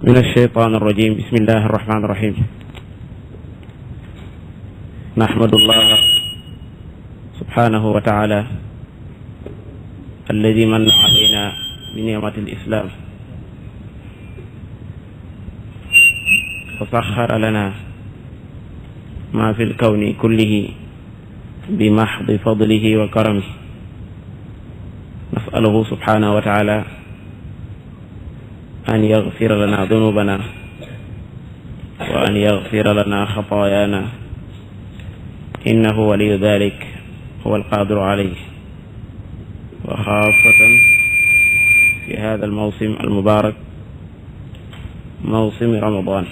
من الشيطان الرجيم. بسم الله الرحمن الرحيم. نحمد الله سبحانه وتعالى الذي من علينا بنعمة الإسلام وسخر لنا ما في الكون كله بمحض فضله وكرمه. نسأله سبحانه وتعالى أن يغفر لنا ذنوبنا وأن يغفر لنا خطايانا إنه ولي ذلك هو القادر عليه، وخاصة في هذا الموسم المبارك موسم رمضان.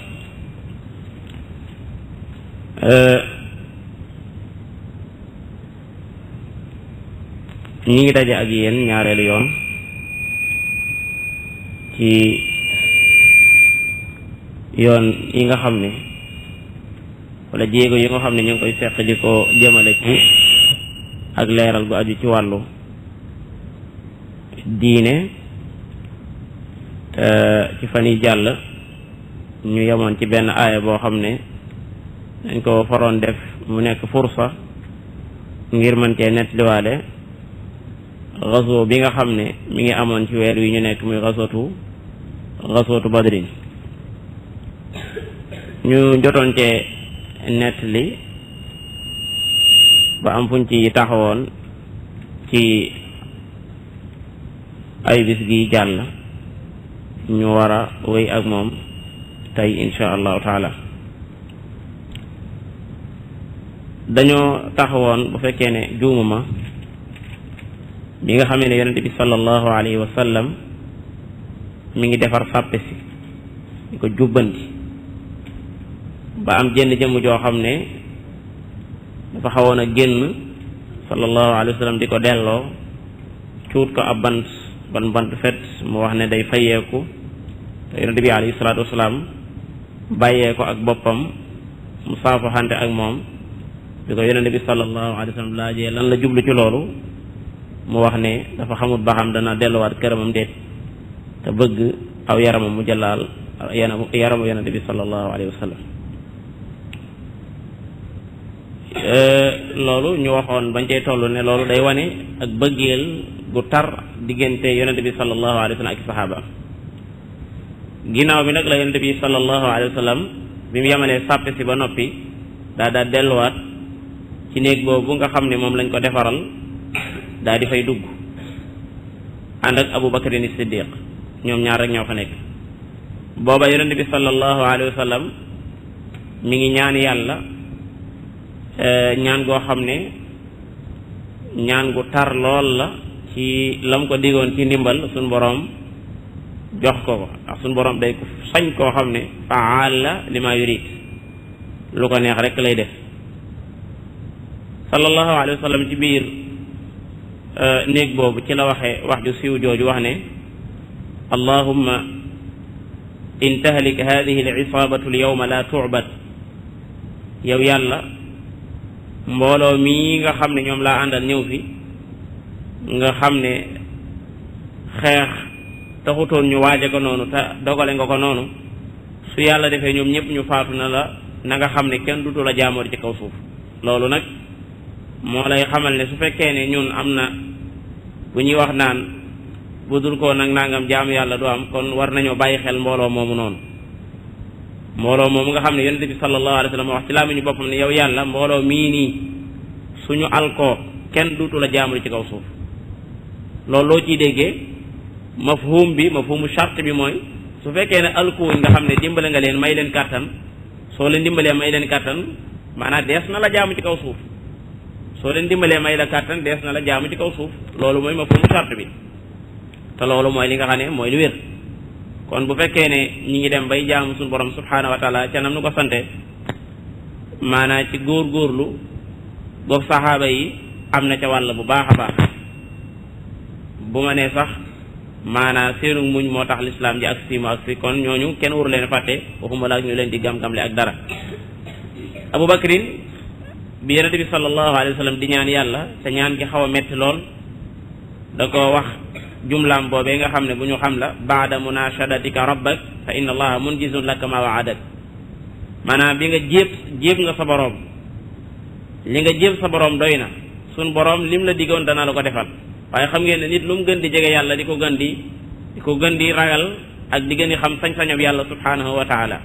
ñi ngi daje ak yéen ñaareelu yoon ci yoon yi nga xam ne wala jéego yi nga xam ne ñu ngi koy seq di ko jëmale ci ak leeral gu aju ci wàllu diine. Ci fan yi jàll ñu yemoon ci benn aaya boo xam ne dañ ko faroon def mu nekk fursa ngir mën cee nettaliwaale gazo bi nga xam ne mi ngi amoon ci weer wi ñu nekk muy gazwatu badrin. ñu jotoon cee nettali ba am fuñ ci taxawoon ci ay bis gi jàll ñu war a wéy ak moom tey insha allahu taala. dañoo taxawoon bu fekkee ne juumuma bi nga xamee ne yonente bi sallallahu alayhi wa sallam mi ngi defar sàppe si di ko jubbanti ba am jenn jëmm joo xam ne dafa xawoon a génn sallallahu alayhi wa sallam di ko delloo cuut ko ab bant fet mu wax ne day fayeeku te yonente bi alayhi salaatu wasalaam bàyyee ko ak boppam mu saafaxante ak moom bi ko yonente bi sallallahu alayhi wa sallam laajee lan la jublu ci loolu mu wax ne dafa xamut ba xam dana delluwaat këramam déet te bëgg aw yaramam mu jëlaal yaramu yonente bi sallallahu alayhi wa sallam. loolu ñu waxoon bañ cey toll ne loolu day wane ak bëggeel gu tar diggante yonente bi sallallahu alayhi wa sallam ak saxaaba. ginnaaw bi nag la yonente bi sallallahu alayhi wa sallam bi mu yemalee sàppe si ba noppi daa delluwaat ci néeg boobu nga xam ne moom lañ ko defaral daa di fay dugg ànd ak Abu Bakr ni Siddiq, ñoom ñaar rek ñoo fa nekk. booba yonente bi sallallahu alayhi wa sallam mi ngi ñaan yàlla ñaan goo xam ne ñaan gu tar lool la ci lam ko digoon ci ndimbal suñ boroom jox ko ak suñ boroom day ko sañ koo xam ne faal la li ma yurid, lu ko neex rek lay def. sallallahu alayhi wa sallam ci biir néeg boobu ci la waxee wax ju siiw jooju wax ne allahumma in tahlik hadihi al isabatu al yawma la tu'bad. yow yàlla mbooloo mii nga xam ne ñoom laa àndal ñëw fi nga xam ne xeex taxutoon ñu waaje ko noonu te dogale nga ko noonu, su yàlla defee ñoom ñëpp ñu faatu na nga xam ne kenn dutu la jaamoor ci kaw suuf. loolu nag moo lay xamal ne su fekkee ne ñun am na bu ñuy wax naan bu dul ko nag nangam jaamu yàlla du am, kon war nañoo bàyyi xel mbooloo moomu noonu. mbooloo moomu nga xam ne yonente bi sallallahu alayhi wa sallam wax ci làmmiñu boppam ne yow yàlla mbooloo mii nii suñu alkoo kenn duutu la jaamul ci kaw suuf. loolu loo ciy déggee mafhumu charte bi mooy su fekkee ne alkuwuñ nga xam ne dimbale nga leen may leen kàttan, soo leen dimbalee may leen kàttan maanaam dees na la jaamu ci kaw suuf. soo leen dimbalee may la kàttan dees na la jaamu ci kaw suuf. loolu mooy mafhumu charte bi te loolu mooy li nga xam ne mooy lu wér. kon bu fekkee ne ñi ngi dem bay jaamu suñu borom subhaanahu wa taala ca nam nu ko sante, maanaam ci góorgóorlu goog saxaaba yi am na ca wàll bu baax a baax. bu ma nee sax maanaam seenu muñ moo tax lislaam ji ak si mu ak si, kon ñooñu kenn waru leen fàtte, waxuma la ak ñu leen di gam-gamle ak dara. Abu Bakrin bi yonente bi sallallahu alayhi wa sallam di ñaan yàlla te ñaan gi xaw a metti lool, da ko wax jumlaam boobee nga xam ne bu ñu xam la baada munashadatika rabbak fa inna allaha munjizun laka ma waadak maanaam bi nga jéeb nga sa boroom li nga jéeb sa boroom doy na sun boroom lim la diggoon dana la ko defal waaye xam ngeen ne nit lu mu gën di jege yàlla di ko gën di ragal ak di gën di xam sañ-sañob yàlla subhanahu wa taala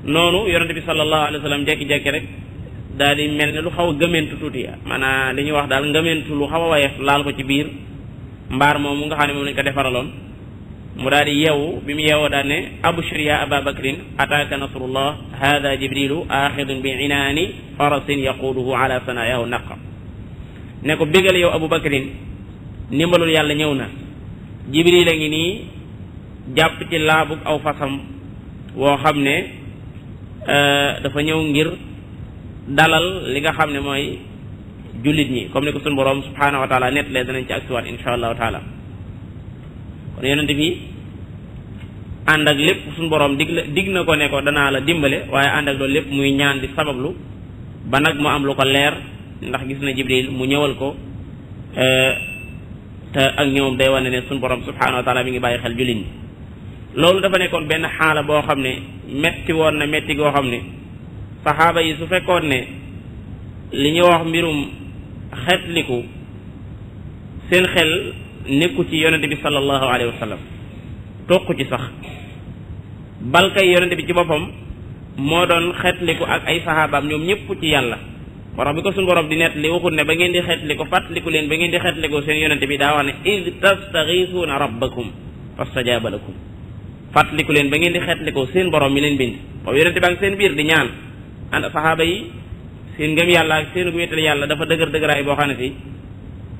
noonu yonente bi sallallahu alayhi wa sallam jekki-jekki rek daal di mel ne lu xaw a gëmentu tuuti maanaam li ñuy wax daal ngëmentu lu xaw a wayef laal ko ci biir mbaar moom mu nga xam ne moom lañ ko defaraloon mu daal di yeewu bi mu yeewoo daal ne abshir ya aba bakrin ataaka nasrullah hada jibrilu axidun bi inaani farasin yaquuduhu ala sanaayahu naqa ne ko bégal yow abu bakrin ndimbalul yàlla ñëw na jibril a ngi nii jàpp ci laabug aw fasam woo xam ne dafa ñëw ngir dalal li nga xam ne mooy jullit ñi comme ni ko suñu borom subhanahu wa taala nettalee danañ ci agsiwaat insha allahu taala kon yonente bi ànd ak lépp suñu borom dig na ko ne ko danaa la dimbale waaye ànd ak loolu lépp muy ñaan di sabablu ba nag mu am lu ko leer ndax gis na jibril mu ñëwal ko te ak ñoom day wane ne suñu borom subhanahu wa taala mi ngi bàyyi xel jullit ñi loolu dafa nekkoon benn xaala boo xam ne metti woon na metti goo xam ne saxaaba yi su fekkoon ne li ñuy wax mbirum xetliku seen xel nekku ci yonente bi sallallahu alayhi wa sallam toq ci sax balkay yonente bi ci boppam moo doon xetliku ak ay saxaabaam ñoom ñëpp ci yàlla moo tax bi ko suñu borom di nettali waxut ne ba ngeen di xetliku fàttaliku leen ba ngeen di xetliku seen yonente bi daa wax ne id tastaxiisuuna rabbakum fastajaaba lakum fàttaliku leen ba ngeen di xetliku seen borom mi leen bind boobu yonente baa ngi seen biir di ñaan ànd saxaaba yi seen ngëm yàlla ak seen wéetal yàlla dafa dëgëraay boo xam ne si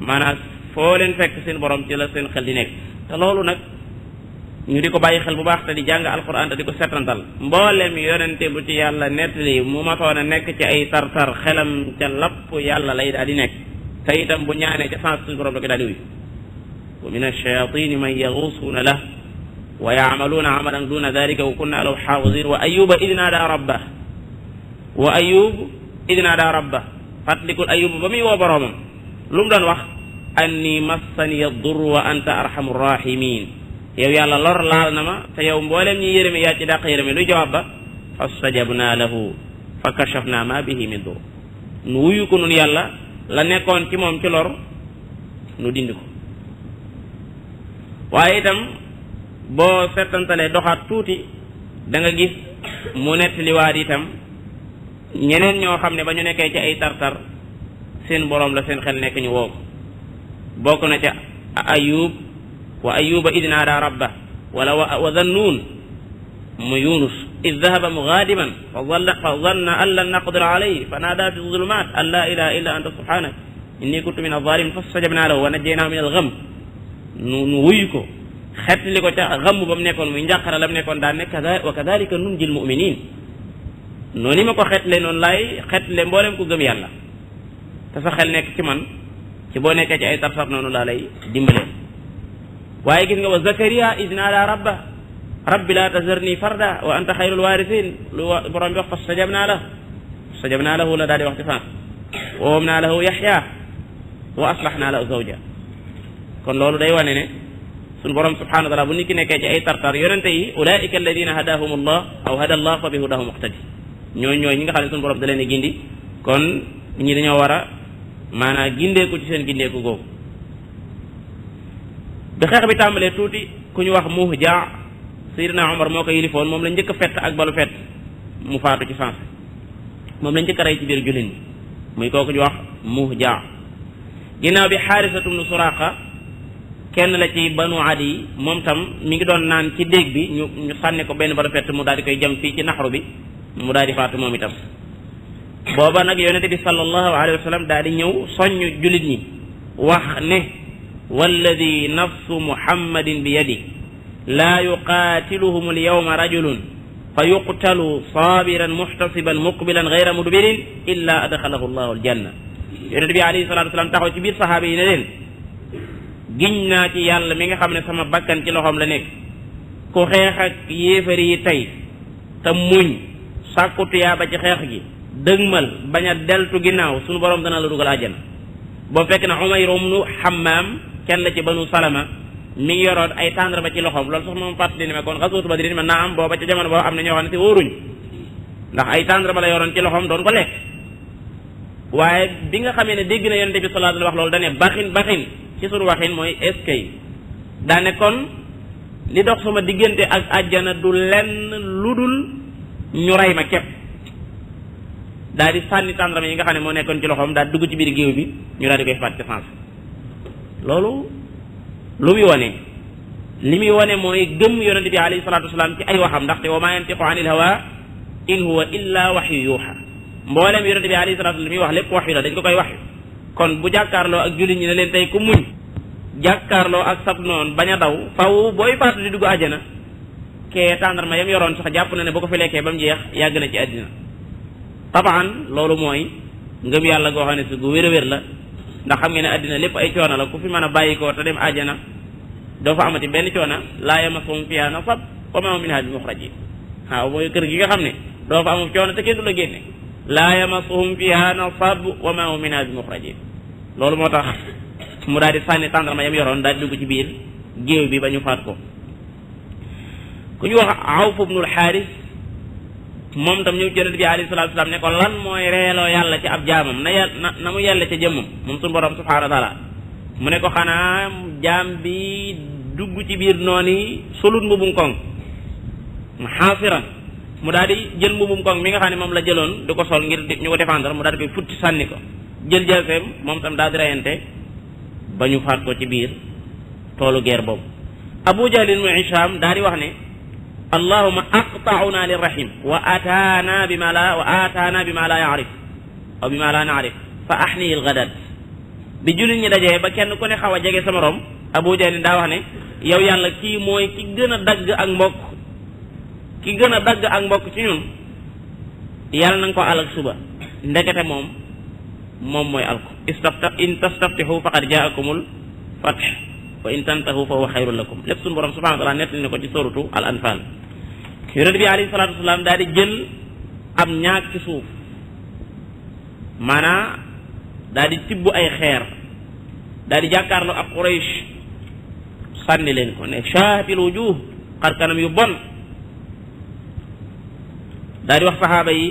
maanaam foo leen fekk seen borom ci la seen xel di nekk te loolu nag ñu di ko bàyyi xel bu baax te di jàng alquran te di ko setantal mboolem yonente bu ci yàlla nettali mu matoon a nekk ci ay tartar xelam ca lapp yàlla lay daal di nekk te itam bu ñaanee ca sens suñu borom da ko daal di wuy wa min ash-shayatin man yaghusuna lah wa ya'maluna amalan duna dhalika wa kunna lahu hafizin wa ayyuba idh nada rabba fàttalikul ayub ba muy woo boroomam lu mu doon wax anni massani yadur wa anta arhamur rahimin yow yàlla lor laal na ma te yow mboolem ñi yërëme yaa ci dàq yërëme luy jawaab ba fastajabna lahu fa kashafna ma bihi min dur nu wuyu ko nun yàlla la nekkoon ci moom ci lor nu dindi ko waaye itam boo settantalee doxaat tuuti da nga gis mu nettaliwaat itam ñeneen ñoo xam ne ba ñu nekkee ci ay tartar seen boroom la seen xel nekk ñu woo ko bokk na ca ayub wa ayuba id naada rabba wala wa zannuun mu yunus id dahaba mughadiban fa zanna an lan naqdir alayhi fa naada fi zulumat an la ilaha illa anta subhanak inni kuntu min adh-dhalimin fastajabna lahu wa najjaynahu min al-gham nu wuyu ko xetli ko ca xamm ba mu nekkoon muy njàqara la mu nekkoon daan ne wa kadhalika nunjil mu'minin noonu ma ko xetle noonu laay xetle mboolem ku gëm yàlla te sa xel nekk ci man ci boo nekkee ci ay tartar noonu laa lay dimbalee waaye gis nga wa zakariya id naada rabbi la tazarni farda wa anta xayrul warithin lu borom bi wax fastajabna lahu la daal di wax ci fan wa wahhabna lahu yaxya wa aslahna lahu zawja kon loolu day wane ne suñu borom subhanahu wa taala bu nit ki nekkee ci ay tartar yonente yi ulaika alladina hadahum allah aw hada allah fa bi hudahu muqtadi ñooy ñi nga xam ne suñu borom da leen a gindi kon ñi dañoo war a maanaam gindeeku ci seen gindeeku googu bi xeex bi tàmbalee tuuti ku ñu wax Muhja Sayyidina Umar moo ko yilifoon moom la njëkk a fett ak balu fett mu faatu ci sens moom la njëkk a rey ci biir jullit ñi muy kooku ñu wax Muhja ginnaaw bi Xaarisatu bnu Suraaqa kenn la ci Banu Adi moom tam mi ngi doon naan ci déeg bi ñu sànni ko benn balu fett mu daal di koy jëm fii ci naxaru bi mu daal di faatu moom itam booba nag yonente bi sallallahu alayhi wa sallam daal di ñëw soññ jullit ñi wax ne walladi nafsu muhammadin bi yadi laa yuqaatiluhum alyawma rajulun fa yuqtalu sabiran muhtasiban muqbilan gayra mudbirin illa adxalahu llahu aljanna yonente bi alayhi salatu wasalam taxaw ci biir sahaaba yi ne leen giñ naa ci yàlla mi nga xam ne sama bakkan ci loxoom la nekk ku xeex ak yéefari yi tey te muñ sàkku tuyaaba ci xeex gi dëgmal bañ a deltu ginnaaw suñu borom dana la dugal àjjana boo fekk na Umayr ibnu Hammaam kenn la ci Banu Salama mi ngi yoroon ay tàndarma ci loxoom loolu sax moom fàttali ne ma kon xasuutu Badrin man naa am booba ca jamono boobu am na ñoo xam ne si wóoruñ ndax ay tàndarma la yoroon ci loxoom doon ko lekk waaye bi nga xamee ne dégg na yonente bi sallallahu alayhi wa sallam wax loolu dane baxin ci sunu waxin mooy eskay daane kon li dox sama diggante ak àjjana du lenn lu dul ñu rey ma képp daal di sànni tàndarma yi nga xam ne moo nekkoon ci loxoom daal dugg ci biir géew bi ñu daal di koy faat ci sens loolu lu muy wone li muy wone mooy gëm yonente bi alayhi salatu wasalaam ci ay waxam ndaxte wa ma yantiqu anil hawa in huwa illa waxyu yuuxa mboolem yonente bi alayhi salatu li muy wax lépp waxyu la dañ ko koy waxyu kon bu jàkkaarloo ak jullit ñi ne leen tey ku muñ jàkkaarloo ak sab noon bañ a daw faw booy faatu di dugg àjjana kee tàndarma yam yoroon sax jàpp na ne boo ko fi lekkee ba mu jeex yàgg na ci àddina tabaan loolu mooy ngëm yàlla goo xam ne si gu wér a wér la ndax xam ngeen ne àddina lépp ay coono la ku fi mën a bàyyi ko te dem àjjana doo fa amati benn coono laa yamassuhum fiihaa nasab wa maa hum minhaa bi muxrajiin waaw mooy kër gi nga xam ne doo fa amul coono te kenn du la génne laa yamassuhum fiihaa nasab wa maa hum minhaa bi muxrajiin loolu moo tax mu daal di sànni tàndarma yam yoroon daal di dugg ci biir géew bi ba ñu faat ko ku ñu wax Awf ibnul Xaaris moom tam ñëw ci yonent bi alayhi salaatu salaam ne ko lan mooy reeloo yàlla ci ab jaamam na mu yelle ca jëmmam moom suñu borom subhaanahu wa taala mu ne ko xanaa jaam bi dugg ci biir noonu solut mbubum koŋ xaasiran mu daal di jël mbubum koŋ mi nga xam ne moom la jëloon di ko sol ngir ñu ko défendre mu daal di koy futti sànni ko jël jëlseem moom tam daal di reyante ba ñu faat ko ci biir toolu guerre boobu Abu Jahlin mu Hishaam daal di wax ne allahuma aqta'una lirrahim wa ataana bima la ya'rif aw bima la na'rif fa ahnihi alghadat bi jullit ñi dajee ba kenn ku ne xaw a jege sa morom Abu Jahlin daa wax ne yow yàlla kii mooy ki gën a dagg ak mbokk ci ñun yàlla na nga ko alak suba ndekete moom mooy alko in tastaftihu faqad jaakumul fath wa in tantahu fa huwa xayrun lakum lépp suñu borom subhanahu wa taala nettali na ko ci suratu al anfal yonent bi alayhi salatu wasalaam daal di jël am ñaag ci suuf maanaa daal di tibb ay xeer daal di jàkkaarloo ak Quraysh sànni leen ko ne shaabil wujuh xar kanam yu bon daal di wax saxaaba yi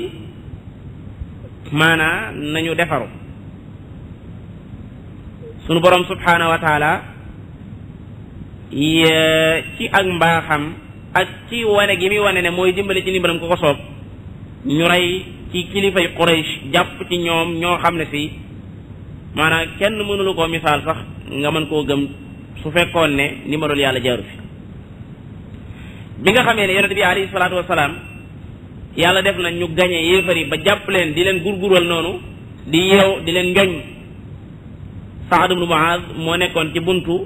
maanaa nañu defaru sunu borom subhanahu wa taala ci ak mbaaxam ak ci wane gi muy wane ne mooy dimbali ci ndimbalam ko ko soob ñu rey ci kilifay Quraysh jàpp ci ñoom ñoo xam ne si maanaam kenn mënulu koo misaal sax nga mën koo gëm su fekkoon ne ndimbalul yàlla jaaru fi bi nga xamee ne yonent bi alayhi salaatu wasalaam yàlla def na ñu gañe yéefar yi ba jàpp leen di leen gurgural noonu di yeew di leen njoñ Saad ibnu Muaz moo nekkoon ci buntu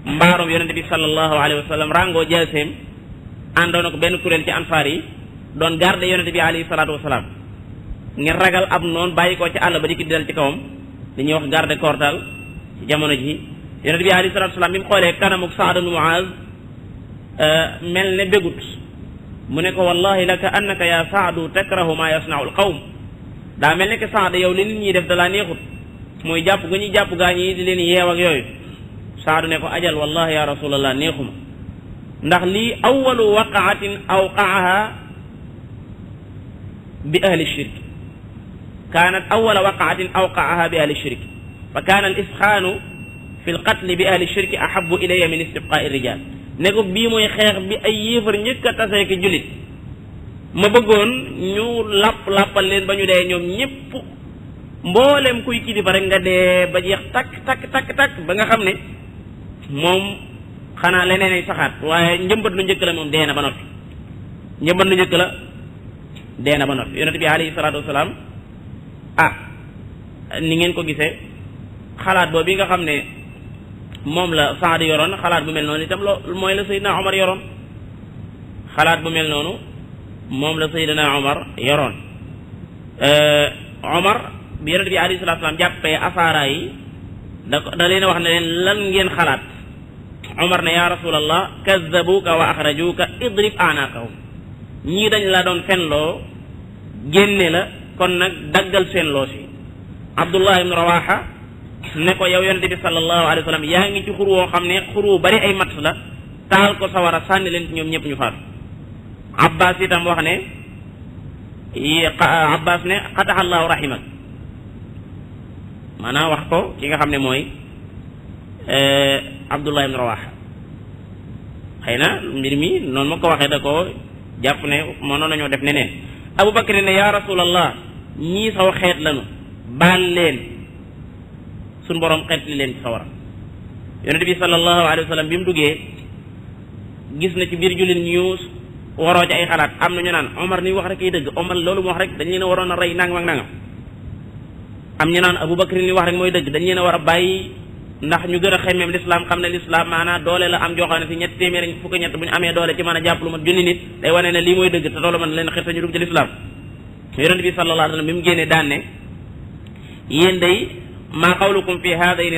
mbaarum yonente bi sallallahu alayhi wa sallam rango jaaseem àndoon ak benn kuréel ci ansaar yi doon garde yonente bi alayhi salaatu wasalaam ngir ragal ab noonu bàyyi ko ci àll ba di ki dal ci kawam li ñuy wax garde cortal ci jamono ji yonente bi alayhi salaatu wasalaam bi mu xoolee kanamuk Saad ibnu Muaz mel ne bégut mu ne ko wallahi laka annaka ya Saadu takrahu ma yasnau al qawm daa mel ne que Saad yow li nit ñi def dalaa neexut mooy jàpp gu ñuy jàpp gaa ñi di leen yeew ak yooyu Saadu ne ko ajal wallahi ya rasulallah neexuma ndax lii awalu waqaatin awqaaha bi ahli shirk kaanat awala waqaatin awqaaha bi ahli shirk fa kaana al isxaanu fi lqatli bi ahli shirki ahabu ilayya min istibqaai rijal ne ko bii mooy xeex bi ay yéefar njëkk a tasee ki jullit ma bëggoon ñu lappal leen ba ñu dee ñoom ñëpp mboolem kuy kilifa rek nga dee ba jeex takk ba nga xam ne moom xanaa leneen ay saxaat waaye njëmbat lu njëkk la moom dee na ba noppi yonent bi alayhi salaatu wasalaam ni ngeen ko gisee xalaat boobu bi nga xam ne moom la Saad yoroon xalaat bu mel noonu itam mooy la Seydina Omar yoroon xalaat bu mel noonu moom la Seydina Omar yoroon Omar bi yonent bi alayhi salaatu wasalaam jàppee asaara yi da leen wax ne leen lan ngeen xalaat Omar ne yaa rasulallah kazzabuka wa axrajuka idrib anaqahum ñii dañ la doon fenloo génne la kon nag daggal seen loos yi Abdullah ibn Rawaha ne ko yow yonente bi sallallahu alayhi wa sallam yaa ngi ci xur woo xam ne xur wu bari ay matt la taal ko sawara sànni leen ci ñoom ñëpp ñu faatu. Abbas itam wax ne Abbas ne xataxa allahu rahimak maanaam wax ko ki nga xam ne mooy Abdullah ibn Rawaha xëy na mbir mi noonu ma ko waxee da ko jàpp ne mënoon nañoo def neneen. Abu Bakr ne yaa rasulallah ñii saw xeet lanu baal leen suñ borom xeet li leen ci sawara. yonente bi sallallahu alayhi wa sallam bi mu duggee gis na ci biir jullit ñu waroo ci ay xalaat am na ñu naan Omar ni wax rek ay dëgg Omar loolu mu wax rek dañ leen a waroon a rey nangam ak nangam am ñu naan Abu Bakr ni wax rek mooy dëgg dañ leen a war a bàyyi ndax ñu gën a xemmeem lislaam xam ne lislaam maanaam doole la am joxoon ne si ñetti téeméer ak fukk ñett bu ñu amee doole ci mën a jàpp lu mat junni nit day wane ne lii mooy dëgg te loolu mën leen xir ñu dugg ci lislaam. yonente bi sallallahu alayhi wa sallam bi mu génnee daan ne yéen day maa qawlukum fi haadayni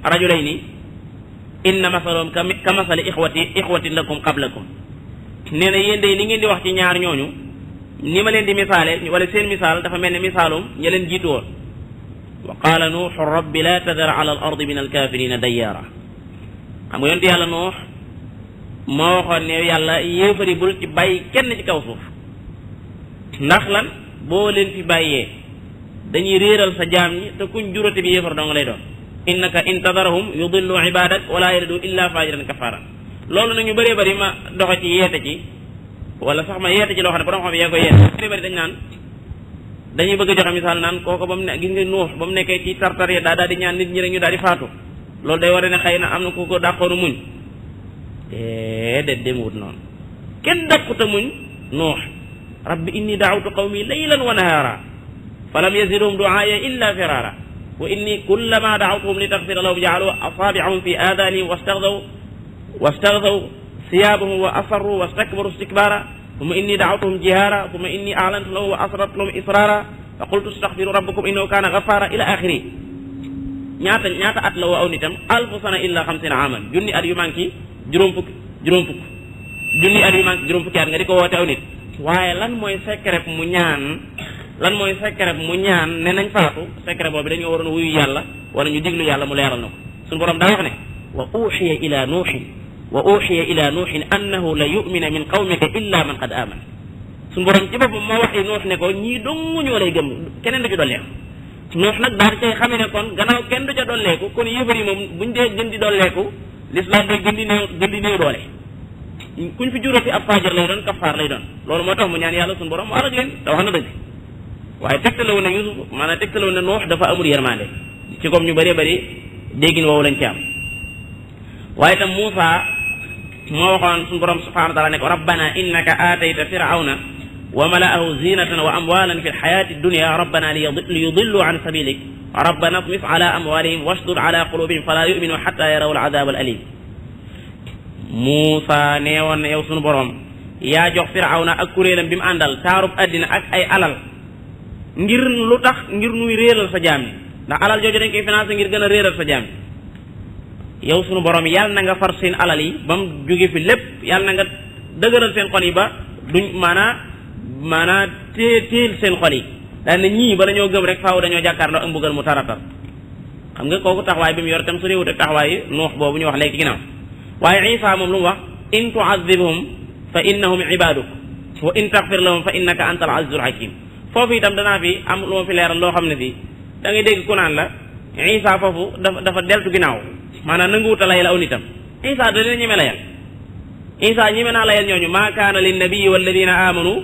rajulayni inna masalahum ka masali ixwatin lakum qablakum nee na yéen day li ngeen di wax ci ñaar ñooñu ni ma leen di misaale wala seen misaal dafa mel ne misaalum ña leen jiitu woon. wa qaala nuuxu rabbi la tadar ala al ardi min alkafirina dayyaara xam nga yonte yàlla nuux moo waxoon ne yàlla yéefari bul ci bàyyi kenn ci kaw suuf ndax lan boo leen fi bàyyee dañuy réeral sa jaam ñi te kuñ jurate bi yéefar doo nga lay doon innaka in tadarhum yudillu ibadak wala yalidu illa fajiran kafara loolu nag ñu bëree bëri ma doxe ci yeete ci wala sax ma yeete ci loo xam ne borom xam yee ko yeete bëree bëri dañ naan dañuy bëgg a joxe misaal naan kooku ba mu ne gis nga nuux ba mu nekkee ci tartar ya daal di ñaan nit ñi rek ñu daal di faatu loolu day war ne xëy na am na ku ko dàqoonu muñ déedéet demewut noonu kenn dàquta muñ nuux rabbi inni daawtu qawmi laylan wa nahaara falam yazidhum duaaya illa firara wa inni kullama daawtuhum li taghfira lahum ja'alu asabi'ahum fi adanihim wastaghdaw thiyabahum wa asarru wastakbaru istikbara thumma inni da'awtuhum jihara thumma inni a'lantu lahum wa asrartu lahum israra fa qultu astaghfiru rabbakum innahu kana ghaffara ila akhiri ñaata at la woo aw nitam alfu sana illa 50 aman junni at yu manki juróom fukk junni at yu manki juróom fukki at nga di ko woote aw nit waaye lan mooy secret mu ñaan ne nañ faatu secret boobu dañoo waroon wuyu yàlla wala ñu diglu yàlla mu leeral na ko suñu borom daa wax ne wa uxiya ila nuuxin annahu la yumina min qawmika illa man qad amana suñu borom ci boppam moo waxi nuux ne ko ñii dong ñoo lay gëm keneen du ci dolleeku nuux nag daal cay xamee ne kon gannaaw kenn du ca dolleeku kon yëfar yi moom buñ dee gën di dolleeku l'islam day gën di néew doole kuñ fi juróoti ab fajar lay doon kafaar lay doon loolu moo tax mu ñaan yàlla suñu borom mu alag leen te wax na dëgg waaye tegtalawu ne Yusuf maanaam tegtalawu ne nuux dafa amul yërmande ci comme ñu bëree bëri déggin woowu lañ ci am waaye itam Muusa moo waxoon suñu borom subhanahu wa taala ne ko rabbana innaka aatayta firawna wa mala'ahu zinatan wa amwalan fi lxayati dunya rabbana liyudillu an sabilik rabbana tmis ala amwalihim washdud ala qulubihim fala yuminu xata yaraw alazab al alim Muusa nee woon ne yow suñu borom yaa jox firawna ak kuréelam bi mu àndal taarub addina ak ay alal ngir lu tax ngir nuy réeral sa jaam yi ndax alal jooju dañ koy financé ngir gën a réeral sa jaam yi yow sunu borom yàlla na nga far seen alal yi ba mu jóge fi lépp yàlla na nga dëgëral seen xol yi ba duñ maanaa téel seen xol yi daal ne ñii ba dañoo gëm rek faaw dañoo jàkkaarloo ak mbugal mu taratar xam nga kooku taxawaay bi mu yor itam su réewut ak taxawaay nuux boobu ñu wax léegi ci ginnaaw waaye Isa moom lu mu wax in tu'adhibhum fa innahum ibaduk wa in taghfir lahum fa innaka antal azizul hakim foofu itam danaa fi am lu ma fi leeral loo xam ne fii da ngay dégg ku naan la Isa foofu dafa deltu ginnaaw maanaam nanguwut a layal aw nitam Isa da leen ñeme layal Isa ñeme naa layal ñooñu maa kaana lin nabiyyi walladina amanu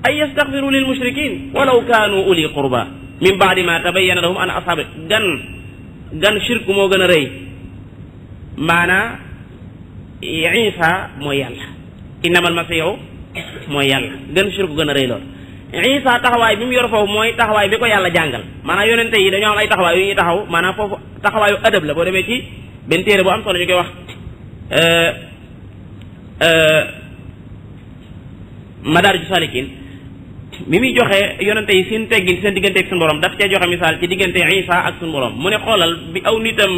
ay yastaghfiru lil mushrikin walaw kaanu uli qurba min baadi ma tabayyana lahum an ashab gan shirk moo gën a rëy maanaa Isa mooy yàlla innamal masihu mooy yàlla gan shirk gën a rëy lool Isa taxawaay bi mu yor foofu mooy taxawaay bi ko yàlla jàngal maanaam yonente yi dañoo am ay taxawaay yu ñuy taxaw maanaam foofu taxawaayu adab la boo demee ci benn téere bu am solo ñu koy wax Madaariju Saalikiin bi muy joxe yonente yi seen teggin seen diggante ak suñu borom daf cee joxe misaal ci diggante Isa ak suñu borom mu ne xoolal bi aw nitam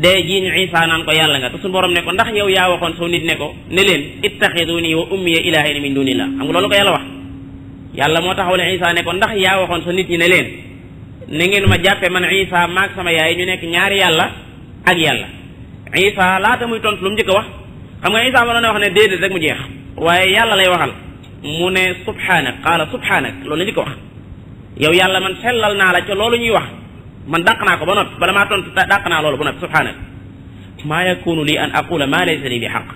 dee jiiñ Isa naan ko yàlla nga te suñu borom ne ko ndax yow yaa waxoon soo nit ne ko ne leen ittaxiduni wa ummiya ilaahayni min dunillah xam nga loolu ko yàlla wax yàlla moo taxawle Isa ne ko ndax yaa waxoon sa nit ñi ne leen ni ngeen ma jàppe man Isa maag sama yaay ñu nekk ñaari yàlla ak yàlla. Isa laata muy tontu lu mu njëkk a wax xam nga Isa mënoon na wax ne déedéet rek mu jeex waaye yàlla lay waxal mu ne subhanak qaala subhanak loolu la njëkk a wax yow yàlla man sellal naa la ca loolu ñuy wax man dàq naa ko ba noppi bala maa tontu dàq naa loolu ba noppi subhanak maa yakunu li an aqula ma laysa li bi xaq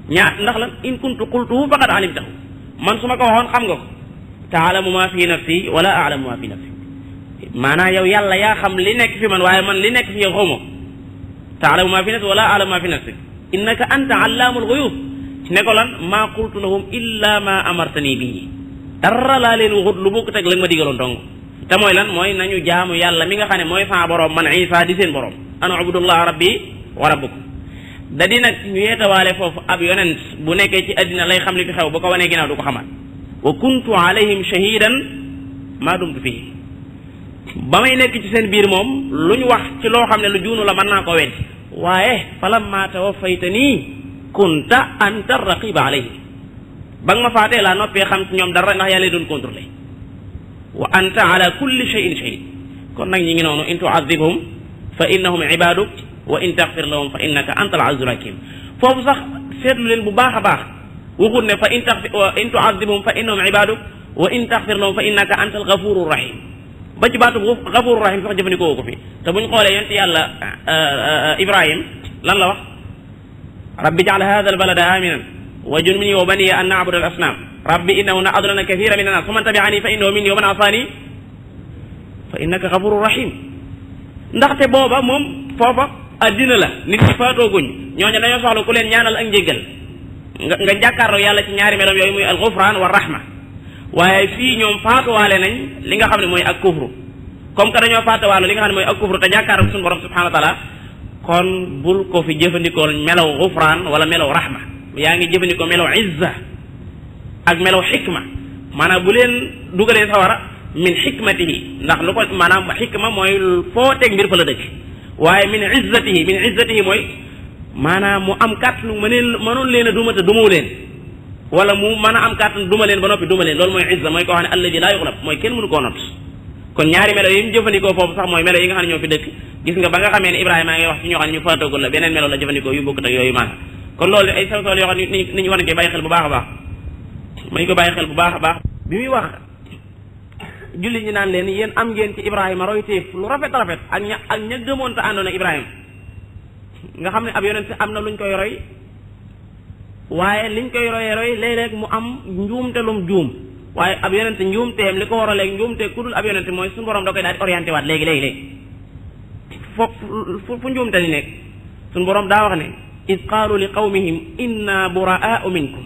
ndax lan in kuntu qultuhu faqad alimtahu man su ma ko waxoon xam nga ko taalamu ma fi nafsi wala alamu ma fi nafsi maanaam yow yàlla yaa xam li nekk fi man waaye man li nekk fi yow xawma taalamu ma fi nafsi wala alamu ma fi nafsi innaka anta allamul ghuyub ne ko lan maa qultu lahum illa ma amartani bii dara laa leen waxut lu bokk teg la nga ma digaloon dong te mooy lan mooy nañu jaamu yàlla mi nga xam ne mooy sama borom man Isa di seen borom ana abudullah rabbi wa rabbukum da di nag ñu yeetawaale foofu ab yonent bu nekkee ci addina lay xam li fi xew bu ko wanee ginnaaw du ko xamaat wa kuntu alayhim shahidan maa dumtu fii ba may nekk ci seen biir moom lu ñu wax ci loo xam ne lu juunu la mën naa ko weddi waaye falamma tawaffaytanii kunta anta raqiba alayhim ba nga ma faatee laa noppee xam ci ñoom dara ndax yàlla doon contrôlé wa anta ala kulli shay'in shahid kon nag ñi ngi noonu in tu'adhibhum fa innahum ibaduk wa in taghfir lahum fa innaka antal azizul hakim foofu sax seetlu leen bu baax a baax waxut ne fa in tu'adhibhum fa innahum ibaduk wa in taghfir lahum fa innaka antal ghafurur rahim ba ci baatu ghafurur rahim sax jëfandikoo ko fi te buñ xoolee yonent yàlla Ibrahim lan la wax rabbi ij'al hadha albalada aminan wajnubni wa baniya an na'buda al asnam rabbi innahunna adlalna kathiran min an-nas faman tabi'ani fa innahu minni wa man asani fa innaka ghafurur rahim ndaxte booba moom foofa addina la nit ñi faatooguñ ñooñu dañoo soxla ku leen ñaanal ak njéggal nga jàkkaarloo yàlla ci ñaari melam yooyu muy al ghufran wa rahma waaye fii ñoom faatuwaale nañ li nga xam ne mooy ak kufru comme que dañoo faatuwaale li nga xam ne mooy ak kufru te jàkkaarloo suñu borom subhanahu wa taala kon bul ko fi jëfandikoo melaw ghufran wala melaw rahma yaa ngi jëfandikoo melaw izza ak melaw xikma maanaam bu leen dugalee sawara min xikmatihi ndax lu ko maanaam xikma mooy foo teg mbir fa la dëkk waaye min izzatihi mooy maanaam mu am kàttanu mënoon leen a duma te dumawu leen wala mu mën a am kàttan duma leen ba noppi duma leen loolu mooy izza mooy koo xam ne alladi laa yuxlab mooy kenn mënu koo not kon ñaari melo yi mu jëfandikoo foofu sax mooy melo yi nga xam ne ñoo fi dëkk gis nga ba nga xamee ne Ibrahima ngay wax ci ñoo xam ne ñu faatoogul la beneen melo la jëfandikoo yu bokkut ak yooyu maanaam kon loolu ay saw yoo xam ne nit ñi war nañ koy bàyyi xel bu baax a baax mañ ko bàyyi xel bu baax a baax bi muy wax jullit ñi naan leen yéen am ngeen ci Ibrahima royteef lu rafet rafet ak ña gëmoon te àndoon ak Ibrahima nga xam ne ab yonent am na luñ koy roy waaye liñ koy roy léeg-léeg mu am njuumte lum juum waaye ab yonent njuumteem li ko war a léegi njuumte ku dul ab yonent mooy suñu borom da koy daal di orienté waat léegi fu njuumte li nekk suñu borom daa wax ne id qaalu li qawmihim inna buraa'u minkum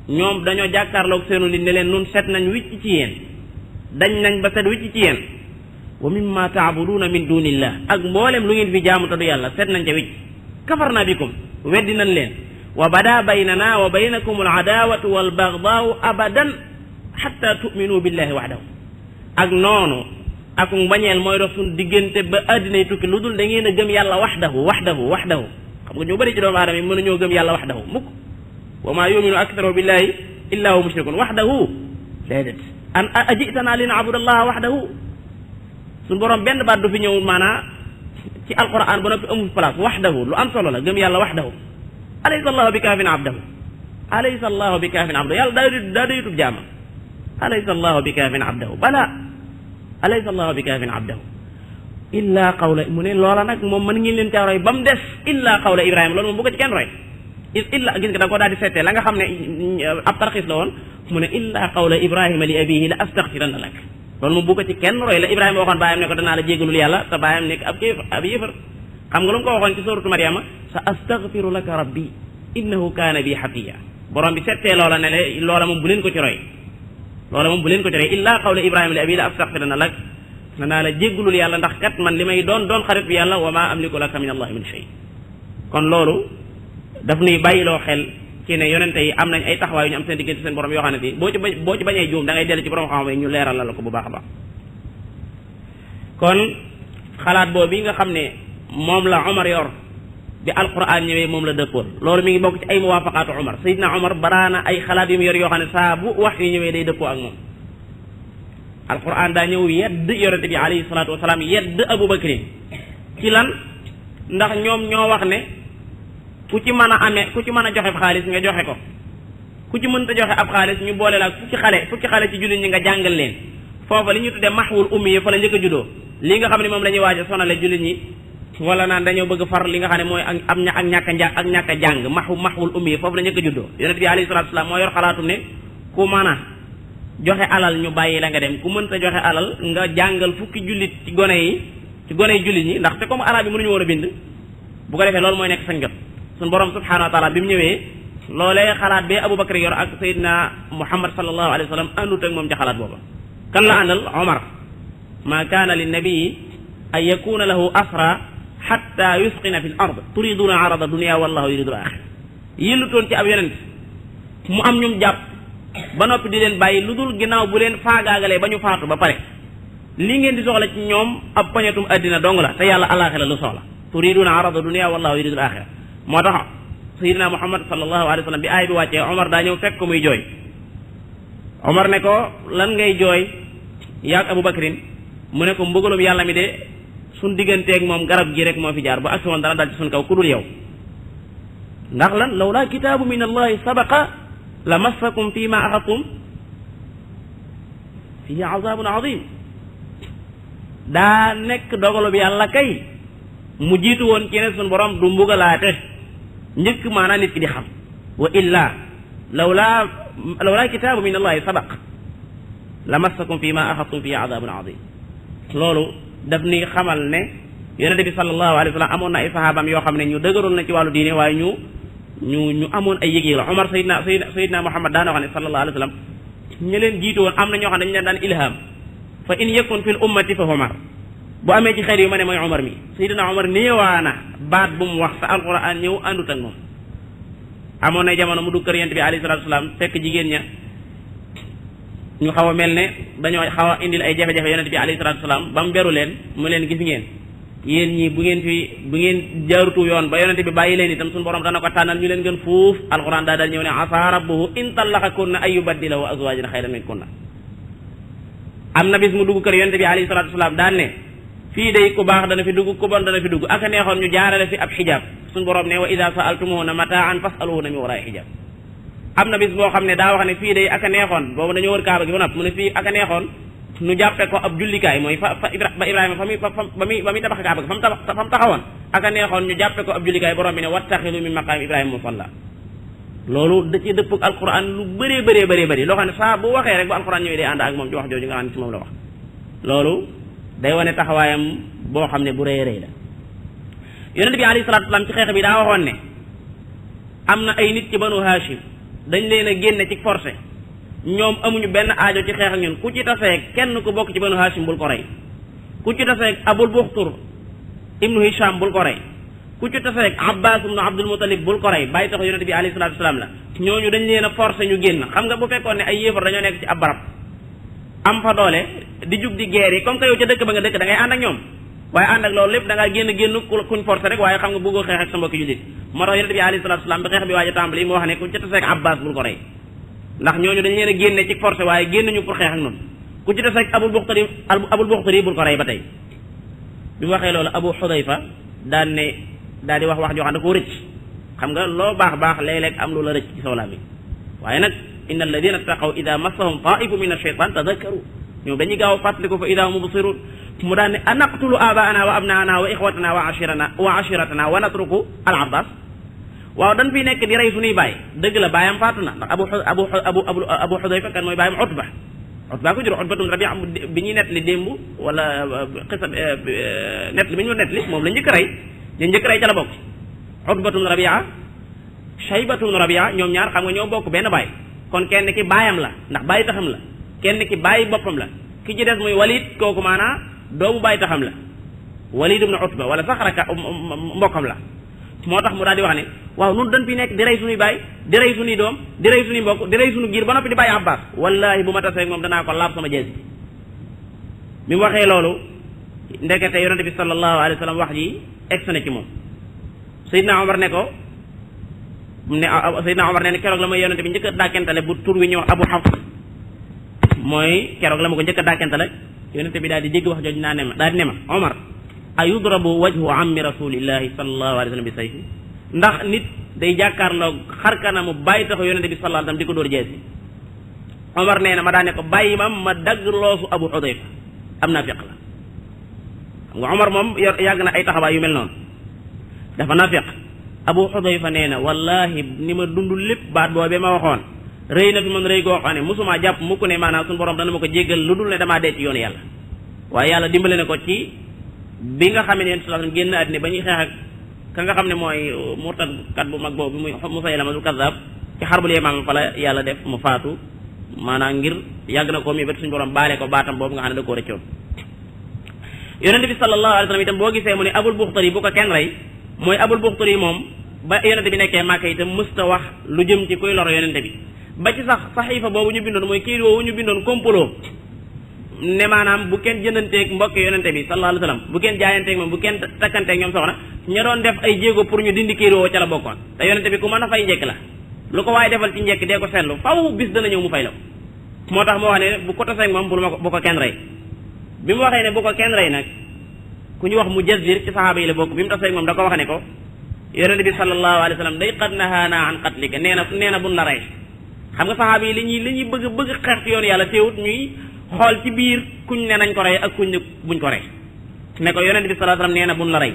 ñoom dañoo jàkkaarloog seenu li ne leen nun set nañ wicc ci yéen dañ nañ ba set wicc ci yéen wa mimma taabuduuna min dunillah ak mboolem lu ngeen fi jaamu te du yàlla set nañ ca wicc kafarna bikum weddi nañ leen wa bada baynana wa baynakum al adawatu wal bagdaau abadan hatta tu'minu billahi wahdahu ak noonu ak mbañeel mooy dox suñu diggante ba àddina yi tukki lu dul da ngeen a gëm yàlla wahdahu xam nga ñu bëri ci doomu aadama yi mën a ñoo gëm yàlla wahdahu mukk wa ma yuminu aktharu billahi illa huwa mushrikun wahdahu déedéet an ajitana li na'budu allaha wahdahu suñu borom benn baat du fi ñëw maanaa ci alquran ba noppi amul place wahdahu lu am solo la gëm yàlla wahdahu alaysa allahu bi kaafin abdahu alaysa allahu bi kaafin abdahu yàlla daa dayutub jaama alaysa allahu bi kaafin abdahu bala alaysa allahu bi kaafin abdahu illa qawla mu ne loola nag moom mën ngeen leen caa roy ba mu des illa qawla Ibrahima loolu moom bu ko ci kenn roy illa gis nga da ko daal di seetee la nga xam ne ab tarxiis la woon mu ne illa qawla Ibrahima li abihi la astaghfiranna lak loolu moom bu ko ci kenn roy la Ibrahima waxoon baayam ne ko danaa la jéggalul yàlla te baayam nekk ab yéefar xam nga lu mu ko waxoon ci suuratu Maryama sa astaghfiru laka rabbi innahu kaana bi hafiya borom bi settee loola ne le loola moom bu leen ko ci roy illa qawla Ibrahima li abihi la astaghfiranna lak danaa la jéggalul yàlla ndax kat man li may doon xarit bi yàlla wa ma amliku laka min allahi min shay kon loolu daf nuy bàyyiloo xel ci ne yonente yi am nañ ay taxawaay yu ñu am seen diggante seen borom yoo xam ne boo ci bañee juum da ngay dellu ci borom xam-xam yi ñu leeral la ko bu baax a baax kon xalaat boobu bi nga xam ne moom la Omar yor bi alquran ñëwee moom la dëppoon loolu mi ngi bokk ci ay muwaafaqaatu Omar Seydina Omar baraana ay xalaat yu mu yor yoo xam ne saa bu wax yu ñëwee day dëppoo ak moom alquran daa ñëw yedd yonente bi alayhi salaatu wasalaam yedd Abu Bakrin ci lan ndax ñoom ñoo wax ne ku ci mën a joxe xaalis nga joxe ko ku ci mënta joxe ab xaalis ñu boole la fukki xale ci jullit ñi nga jàngal leen foofa li ñu tuddee maxwul ummi yi fa la njëkk a juddoo li nga xam ne moom la ñuy waaj a sonale jullit ñi wala naan dañoo bëgg far li nga xam ne mooy ak ñàkk a jàng maxwul ummi yi foofu la njëkk a juddoo yonent bi alayhi salaatu wasalaam moo yor xalaatum ne ku mën a joxe alal ñu bàyyi la nga dem ku mënta joxe alal nga jàngal fukki jullit ci gone yi jullit ñi ndax te comme alal bi mënuñu woon a bind bu ko defee loolu mooy nekk sañ jot suñu borom subhanahu wa taala bi mu ñëwee loolee xalaat bee Abu Bakar yor ak Seydina Muhammad sallallahu alayhi wa sallam àndut ak moom ca xalaat booba kan la àndal Omar ma kaana li nabii an yakuna lahu asra hatta yusqina fi l ard turiduna arada dunia wallahu yuridu al axira yillutoon ci ab yonent mu am ñum jàpp ba noppi di leen bàyyi lu dul ginnaaw bu leen faagaagalee ba ñu faatu ba pare li ngeen di soxla ci ñoom ab pañatum addina dong la te yàlla alaxira lu soxla turiduna arada dunia wallahu yuridu al axira moo tax sayidina Muhammad sallallahu alayhi wa sallam bi aay bi wàccee Omar daa ñëw fekk ko muy jooy Omar ne ko lan ngay jooy yaag Abu Bakrin mu ne ko mbugalum yàlla mi de suñ digganteeg moom garab gi rek moo fi jaar bu agsi woon dana dal ci suñ kaw ku dul yow ndax lan lawlaa kitaabu min allahi sabaqa la massakum fii ma axadtum fii azabun azim daa nekk dogalub yàlla kay mu jiitu woon ci ne suñ borom du mbugalaate njëkk maanaa nit ki di xam wa illa lawlaa kitaabu min allahi sabaq la massakum fii ma axadtum fii azabun azim loolu daf ni xamal ne yonente bi sallallahu alayhi wa sallam amoon na ay sahaabam yoo xam ne ñu dëgëroon na ci wàllu diine waaye ñu amoon ay yëg-yëg la Omar sayidna Muhammad daana wax ne sallallahu alayhi wa sallam ñu leen jiitu woon am na ñoo xam ne dañu leen daan ilham fa in yakun fil ummati fa Omar bu amee ci xeet yu ma ne mooy Omar mi sayidna Omar néewaana baat bu mu wax sa alquran ñëw àndut ak moom amoon na jamono mu du kër yonent bi alayhi salatu wasalaam fekk jigéen ña ñu xaw a mel ne dañoo xaw a indil ay jafe-jafe yonent bi alayhi salatu wasalaam ba mu beru leen mu leen gis ngeen yéen ñi bu ngeen jaarutu yoon ba yonent bi bàyyi leen itam suñu borom dana ko tànnal ñu leen gën fuuf alquran daa dal ñëw ne asa rabbuhu in tallaqakunna ay yubaddilahu azwajan xayran minkunna am na bis mu dugg kër yonent bi alayhi salatu wasalaam daan ne fii day ku baax dana fi dugg ku bon dana fi dugg aka neexoon ñu jaarale fi ab xijaab suñu borom ne wa ida saaltumuhunna mataan fasaluhunna min waraai xijaab am na bis boo xam ne daa wax ne fii day aka neexoon boobu dañoo wër kaaba gi ba nopp mu ne fii aka neexoon nu jàppe ko ab jullikaay mooy ba Ibrahima ba muy tabax kaaba gi fa mu taxawoon aka neexoon ñu jàppe ko ab jullikaay borom bi ne wattaxidu min maqaam Ibrahima musalla loolu da ci dëpp alquran lu bëree loo xam ne saa bu waxee rek bu alquran ñëwee day ànd ak moom ci wax jooju nga xam ne ci moom la wax loolu day wane taxawaayam boo xam ne bu rëy la yonent bi alayhi salaatu wasalaam ci xeex bi daa waxoon ne am na ay nit ci banu Hashim dañ leen a génne ci forcé ñoom amuñu benn aajo ci xeex ak ñun ku ci taseeg kenn ku bokk ci banu Hashim bul ko rey ku ci taseeg Abul Buxtur ibnu Hisham bul ko rey ku ci taseeg Abbas ibnu Abdul Muttalib bul ko rey bàyyi tax yonent bi alayhi salaatu wasalaam la ñooñu dañ leen a forcé ñu génn xam nga bu fekkoon ne ay yéefar dañoo nekk ci ab barab am fa doole di jug di guerre yi comme que yow ca dëkk ba nga dëkk da ngay ànd ak ñoom waaye ànd ak loolu lépp da ngaa génn kuñ forcé rek waaye xam nga bëggoo xeex ak sa mbokki jullit moo tax yonent bi alayhi salatu wasalam bi xeex bi waaj a tàmbali moo wax ne ku ci taseeg Abbas bul ko rey ndax ñooñu dañ leen a génne ci forcé waaye génn ñu pour xeex ak noonu ku ci taseeg Abul Buxtari bul ko rey ba tey bi mu waxee loolu Abu Xudayfa daal di wax joo xam ne koo rëcc xam nga loo baax léeg-léeg am lu la rëcc ci sawla bi waaye nag inna alladina taqaw ida massahum taifu min ashaytan tadakkaru ñoom dañuy gaaw fàttaliku fa ida hum mubsirun mu daan ne anaqtulu abaana wa abnaana wa ixwatana wa ashiratana wa natruku al abbas waaw dañ fi nekk di rey suñuy baay dëgg la baayam faatu na ndax abu xudayfa kan mooy baayam utba ko jur utbatum rabia bi ñuy nettali démb wala xisa nettali bi ñu nettali moom la njëkk rey ca la bokk utbatum rabia shaybatum rabia ñoom ñaar xam nga ñoo bokk benn baay kon kenn ki baayam la ndax bàyyi taxam la kenn ki bàyyi boppam la ki ci des muy walid kooku maanaa doomu bàyyi taxam la walid ibn utba wala sax raka mbokkam la moo tax mu daal di wax ne waaw nun dañ fi nekk di rey suñuy baay di rey suñuy doom di rey suñuy mbokk di rey suñu giir ba noppi di bàyyi abbas wallahi bu ma tasee moom danaa ko laab sama jeesi bi mu waxee loolu ndekete yonente bi sallallahu alayhi wa sallam wax ji egsi na ci moom Seydina Omar ne ko Seydina Omar ne ne keroog la may yonente bi njëkk a dàkkentale bu tur wi ñuy wax Abu Hafs mooy keroog la ma ko njëkk a dàkkante la yonente bi daal di dégg wax jooju naa ne ma daal di ne ma Omar ayudrabu wajhu ammi rasulillahi sallallahu alayhi wa sallam bi sayfi ndax nit day jàkkaarloo xarkanamu bàyyi taxu yonente bi sallallahu alayhi wa sallam di ko dóor jeesi Omar nee na ma daa ne ko bàyyi ma dagg loosu Abu Xudayfa am naa fiq la xam nga Omar moom yàgg na ay taxawaay yu mel noonu dafa naa fiq Abu Xudayfa nee na wallahi ni ma dund lépp baat boobee ma waxoon rëy na fi man rëy goo xam ne mosuma jàpp mukk ne maanaam suñu borom dana ma ko jéggal lu dul ne damaa dee ci yoonu yàlla waaye yàlla dimbale ne ko ci bi nga xam ne yéen sallallahu alayhi wasallam génn àddina ba ñuy xeex ak ka nga xam ne mooy murtadkat bu mag boobu muy Musaylamatul Kazzab ci xarbul Yamaama fa la yàlla def mu faatu maanaam ngir yàgg na ko mi bet suñu borom baale ko baatam boobu nga xam ne da koo rëccoon yonente bi sallallahu alayhi wasallam itam boo gisee mu ne Abul Buxtari bu ko kenn rey mooy Abul Buxtari moom ba yonente bi nekkee Màkka itam mësta wax lu jëm ci kuy loro yonente bi ba ci sax saxiifa boobu ñu bindoon mooy kii woowu ñu bindoon complot ne maanaam bu kenn jëndanteeg mbokk yonente bi sallallahu alayhi wasallam bu kenn jaayanteeg moom bu kenn takkanteeg ñoom soxna ña doon def ay jéego pour ñu dindi kii woowu ca la bokkoon te yonente bi ku mën a fay njëkk la lu ko waaye defal ci njëkk dee ko seetlu faw bis dana ñëw mu fay la ko moo tax moo wax ne bu ko taseeg moom bu ko kenn rey bi mu waxee ne bu ko kenn rey nag ku ñu wax Mujazzir ci saxaaba yi la bokk bi mu taseeg moom da ko wax ne ko yonente bi sallallahu alayhi wasallam day qad nahaana an qatlika nee na buñ la rey xam nga saxaaba yi li ñuy bëgg xeex ci yoon yàlla teewut ñuy xool ci biir kuñ ne nañ ko rey ak kuñ ne buñ ko rey ne ko yonente bi sallallahu alayhi wasallam nee na buñ la rey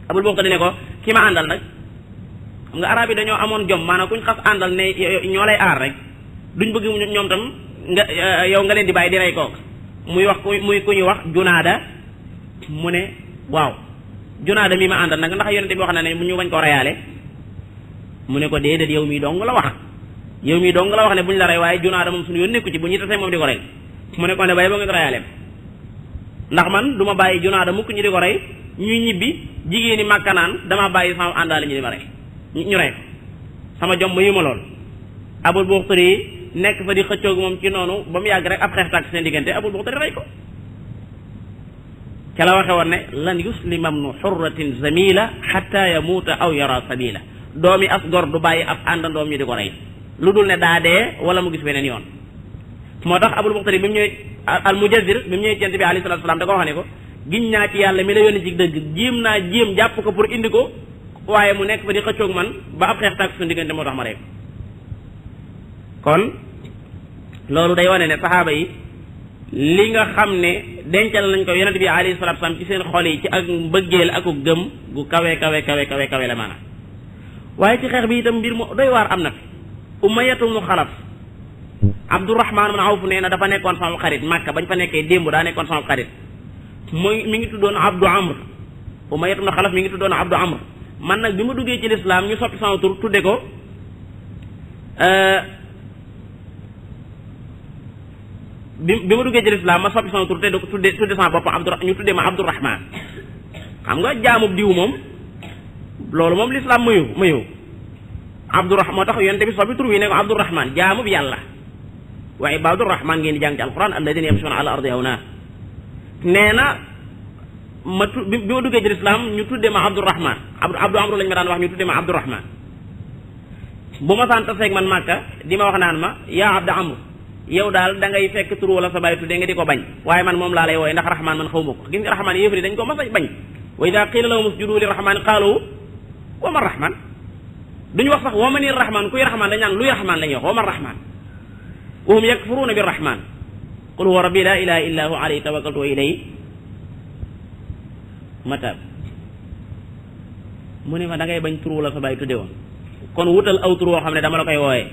Abul Buxtari ne ko ki ma àndal nag xam nga arab yi dañoo amoon jom maanaam kuñ xas àndal ne ñoo lay aar rek duñ bëgg ñoom tam nga yow nga leen di bàyyi di rey kook muy ku ñu wax Junaada mu ne waaw Junaada mi ma àndal nag ndax yonente bi wax na ne ñu bañ ko reyaale mu ne ko déedéet yow mii dong la wax yow mii dong la wax ne buñ la rey waaye Junaada moom suñu yoon nekku ci bu ñu tasee moom di ko rey mu ne ko ne bay boo ngeen ko reyaaleem ndax man du ma bàyyi Junaada mukk ñu di ko rey ñuy ñibbi jigéeni Màkka naan dama bàyyi sama àndaale ñu di ma rey ñu rey ko sama jom ma yuma lool Abul Buxtari nekk fa di xëccoog moom ci noonu ba mu yàgg rek ab xeex tàkk seen diggante Abul Buxtari rey ko ca la waxe woon ne lan yuslima ibnu xurratin zamila xatta yamuuta aw yara sabila doomi as gor du bàyyi ab àndandoom ñu di ko rey lu dul ne daa dee wala mu gis beneen yoon moo tax Abul Buxtari bi mu ñëwee al Mujazzir bi mu ñëwee ci Yonent bi alayhi salaatu salaam da ko wax ne ko giñ naa ci yàlla mi la yónni ci dëgg jéem jàpp ko pour indi ko waaye mu nekk fa di xëccoog man ba ab xeex tàkk suñu diggante moo tax ma rey ko kon loolu day wane ne saxaaba yi li nga xam ne dencal nañ ko Yonent bi alayhi salaatu salaam ci seen xol yi ci ak mbëggeel ak gëm gu kawe la maanaam waaye ci xeex bi itam mbir mu doy waar am na fi Umayyatu ibnu Xalaf Abdurrahman ibn Awf nee na dafa nekkoon sama xarit Makka bañ fa nekkee démb daa nekkoon sama xarit mi ngi tuddoon Abdu Amr Umayyatu ibnu Xalaf mi ngi tuddoon Abdu Amr man nag bi ma duggee ci lislaam ñu soppi sama tur tudde ko bi ma duggee ci lislaam ma soppi sama tur tudde sama bopp ñu tudde ma Abdurrahman xam nga jaamub diw moom loolu moom lislaam mayu Abdurrahman moo tax yonente bi soppi tur wi ne ko Abdurrahman jaamub yàlla wa ibadurrahman ngeen di jàng ci alquran alladina yamshuna ala ardi hawna nee na bi ma duggee ci lislaam ñu tudde ma Abdurrahman Abdu Amr lañ ma daan wax ñu tudde ma Abdurrahman bu ma sant seeg man Màkka di ma wax naan ma yaa Abdu Amr yow daal da ngay fekk tur wala sa bàyyi tuddee nga di ko bañ waaye man moom laa lay wooye ndax rahman man xaw ma ko gis nga rahman yëfari dañ ko mas a bañ wa ida qila lahum usjudu li rahman qaalu wa man rahman duñu wax sax wa manir rahman kuy rahman dañ naan luy rahman la ñuy wax wa man rahman wa hum yakfuruna bir rahman qul huwa rabbi la ilaha illa hu alayhi tawakkaltu wa ilayhi matab mu ne ma da ngay bañ tur wala sa bàyyi tudde woon kon wutal aw tur woo xam ne dama la koy wooyee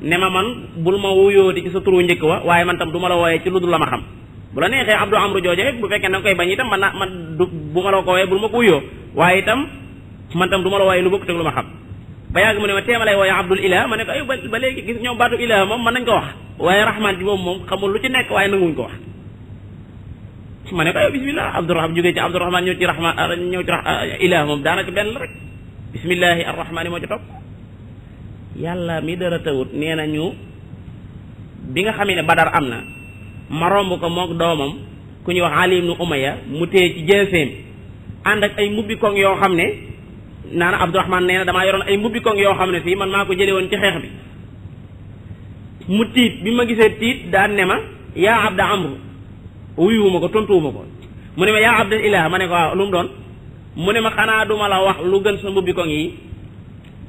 ne ma man bul ma wuyoo di ci sa turu njëkk wa waaye man tam du ma la wooyee ci lu dul la ma xam bu la neexee Abdu Amru jooje bu fekkee da nga koy bañ itam bu ma la ko wooyee bul ma ko wuyoo waaye itam man tam du ma la wooyee lu bokk teg lu ma xam ba yàgg mu ne ma teema lay wooyee Abdul Ilah ma ne ko ay ba léegi gis ñoom baatu ilah moom mën nañ ko wax waaye rahman bi moom xamul lu ci nekk waaye nanguwuñ ko wax ma ne ko ay bismillah Abdurrahman jógee ci Abdurrahman ñëw ci ilah moom daanaka benn la rek bismillahi arrahmani moo ci topp yàlla mi dara tawut nee nañu bi nga xamee ne Badar am na ma romb ko mook doomam ku ñuy wax Ali ibn Umayya mu téye ci jëseem ànd ak ay mbubbi koŋ yoo xam ne naana Abdurrahman nee na damaa yoroon ay mbubbi koŋ yoo xam ne fii man maa ko jële woon ci xeex bi mu tiit bi ma gisee tiit daan ne ma yaa abda amru wuyuwuma ko tontuwuma ko mu ne ma yaa abdal ilah ma ne ko waaw lu mu doon mu ne ma xanaa duma la wax lu gën sa mbubbi koŋ yi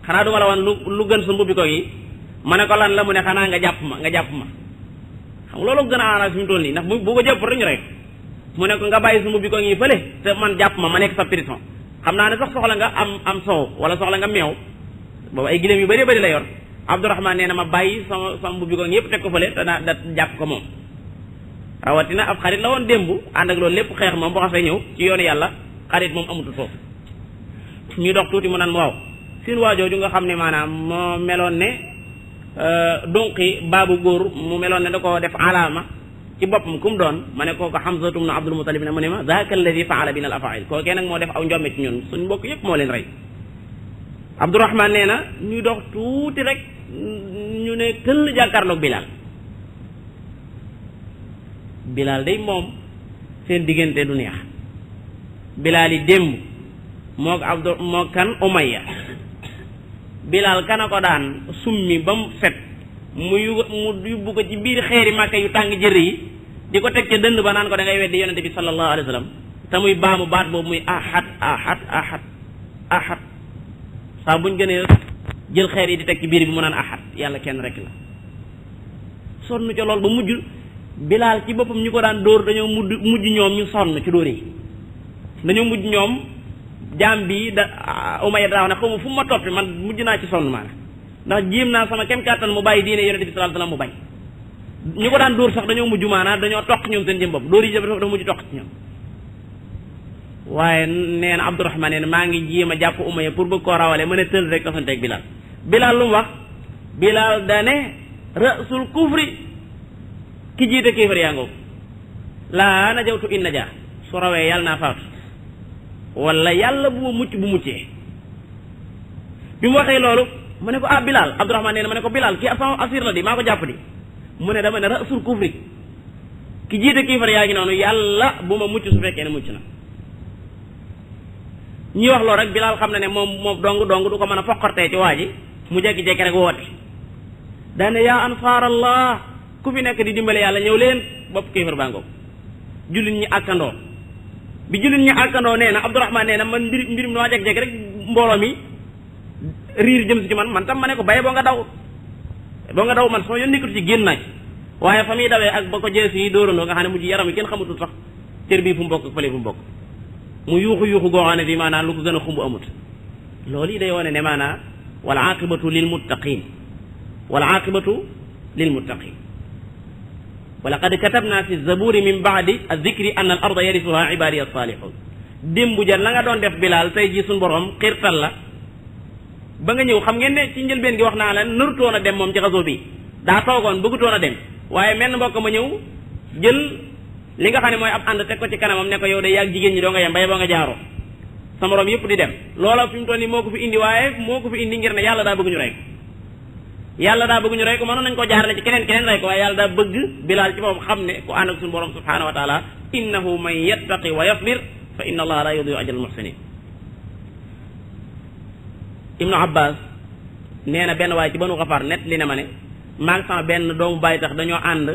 xanaa duma la wan lu gën sa mbubbi koŋ yi ma ne ko lan la mu ne xanaa nga jàpp ma xam loolu gën a arrangé fi mu toll nii ndax bu ko jàpp rek ñu rek mu ne ko nga bàyyi sa mbubbi koŋ yi fële te man jàpp ma nekk sa prison xam naa ne sax soxla nga am soow wala soxla nga meew boobu ay gileem yu bëree bëri la yor Abdourahman nee na ma bàyyi sama mbubbi koŋ yëpp teg ko fële te da jàpp ko moom rawatina ab xarit la woon démb ànd ak loolu lépp xeex moom boo xasee ñëw ci yoonu yàlla xarit moom amutul foofu ñuy dox tuuti mu naan waaw seen waajooju nga xam ne maanaam moo meloon ne dunqi baabu góor mu meloon ne da ko def alaama ci boppam ku mu doon ma ne kooku Hamzatu ibn Abdul Muttalib ne mu ne ma zaaka alladi faala bina al afail kookee nag moo def aw njombe ci ñun suñ mbokk yëpp moo leen rey Abdourahman nee na ñuy dox tuuti rek ñu ne këll jàkkaarloog Bilal day moom seen diggante du neex Bilal yi démb moo kan Umayya Bilal kana ko daan summi ba mu set mu yóbbu ko ci biir xeeri Màkka yu tàng jër yi di ko teg ca dënd ba naan ko da ngay weddi yonente bi sallallahu alayhi wa sallam te muy baamu baat boobu muy ahad ahad ahad ahad saa buñ gënee jël xeer yi di teg ci biir bi mu naan ahad yàlla kenn rek la sonn ca lool ba mujj Bilal ci boppam ñu ko daan dóor dañoo mujj ñoom ñu sonn ci dóor yi dañoo mujj ñoom jaam bi Umayya daa wax ne xaw ma fu ma toppi man mujj naa ci sonn maanaam ndax jéem naa sama kem kàttan mu bàyyi diine yonente bi sallallahu alayhi wasallam mu bañ ñu ko daan dóor sax dañoo mujj maanaam dañoo toq ñoom seen jëm bopp dóor yi dafa mujj toq ci ñoom waaye nee na Abdourahman nee na maa ngi jéem a jàpp Umayya pour bëgg koo rawale mën a tël rek tasanteeg Bilal lu mu wax Bilal dane rasul kufri ki jiite kéefar yaa ngoogu laa najawtu in najaa su rawee yàlla naa faatu wala yàlla bu ma mucc bu muccee bi mu waxee loolu mu ne ko Bilal Abdourahman nee na ma ne ko Bilal kii sama asir la di maa ko jàpp di mu ne dama ne rasul kufri ki jiite kéefar yaa ngi noonu yàlla bu ma mucc su fekkee ne mucc na ñi wax loolu rek Bilal xam na ne moom dong du ko mën a foqartee ci waa ji mu jekki-jekki rek woote daane yaa ansaarallah ku fi nekk di dimbale yàlla ñëw leen bopp kéefar baa ngoog jullit ñi àkkandoo bi jullit ñi àkkandoo nee na Abdourahman nee na man mbir mi noo jekki-jekki rek mbooloo mi riir jëm si ci man tam ma ne ko baye boo nga daw man sama yoon nekkatu ci génn naa ci waaye fa muy dawee ak ba ko jees yi dóorandoo nga xam ne mujj yaram yi kenn xamatul sax cër bii fu mu bokk ak fële fu mu bokk mu yuuxu goo xam ne fii maanaam lu ko gën a xumb amut loolu yi day wone ne maanaam wal aqibatu lil muttaqin wa laqad katabna fi zaburi min baadi adh-dhikri anna al arda yarisuha ibadiy as-salihun démb ja la nga doon def Bilal tey ji suñu borom xiirtal la ba nga ñëw xam ngeen ne ci njëlbeen gi wax naa la narutoon a dem moom ci xaso bi daa toogoon bëggutoon a dem waaye menn mbokk ma ñëw jël li nga xam ne mooy ab ànd teg ko ci kanamam ne ko yow de yaag jigéen ñi doo nga yem baye boo nga jaaroo sa morom yëpp di dem loola fi mu toll nii moo ko fi indi waaye moo ko fi indi ngir ne yàlla daa bëgg ñu rey ko mënoon nañ ko jaarale ci keneen rey ko waaye yàlla daa bëgg Bilal ci moom xam ne ku ànd ak suñu borom subhanahu wa taala innahu man yattaqi wa yasbir fa inna allaha la yudiyu ajra al muhsinin Ibnu Abbas nee na benn waaye ci Banu Xafaar net li ne ma ne maa ngi sama benn doomu bàyyi tax dañoo ànd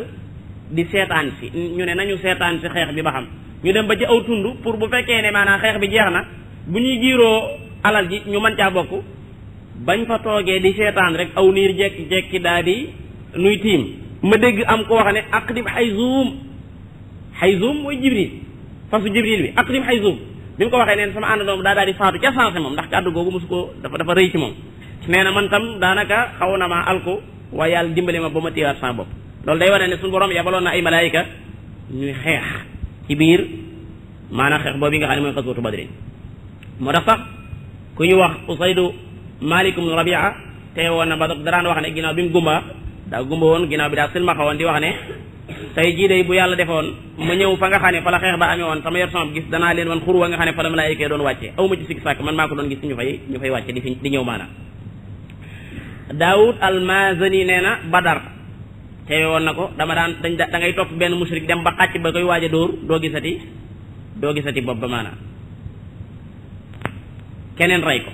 di seetaan si ñu ne nañu seetaan si xeex bi ba xam ñu dem ba ci aw tund pour bu fekkee ne maanaam xeex bi jeex na bu ñuy giiroo alal ji ñu mën caa bokk bañ fa toogee di seetaan rek aw niir jekki-jekki daa di nuy tiim ma dégg am ko wax ne aqdim Hayzum mooy Jibril fasu Jibril bi aqdim Hayzum bi mu ko waxee neen sama ànd doom daal di faatu ca sensé moom ndax kàddu googu mosu ko dafa rëy ci moom nee na man tam daanaka xaw na maa alko waaye yàlla dimbale ma ba ma téewaat sama bopp loolu day wane ne suñu borom yabaloon na ay malaayika ñuy xeex ci biir maanaam xeex boobu nga xam ne mooy xaswatu Badrin moo tax sax ku ñu wax Usaydu Malik ibn Rabia te woon na ba daraan wax ne ginnaaw bi mu daa gumba woon ginnaaw bi daa silmaxa woon di wax ne tey jii day bu yàlla defoon ma ñëw fa nga xam ne fa la xeex ba amee woon sama yor sama gis danaa leen wan xur wa nga xam ne fa la malaayika doon wàcce aw ma ci sikk sàkk man maa ko doon gis ñu fay wàcce di ñëw maanaam Daawud al-Mazani nee na Badar teewe woon na ko da ngay topp benn mushrik dem ba xàcc ba koy waaj a dóor doo gisati bopp ba maanaam keneen rey ko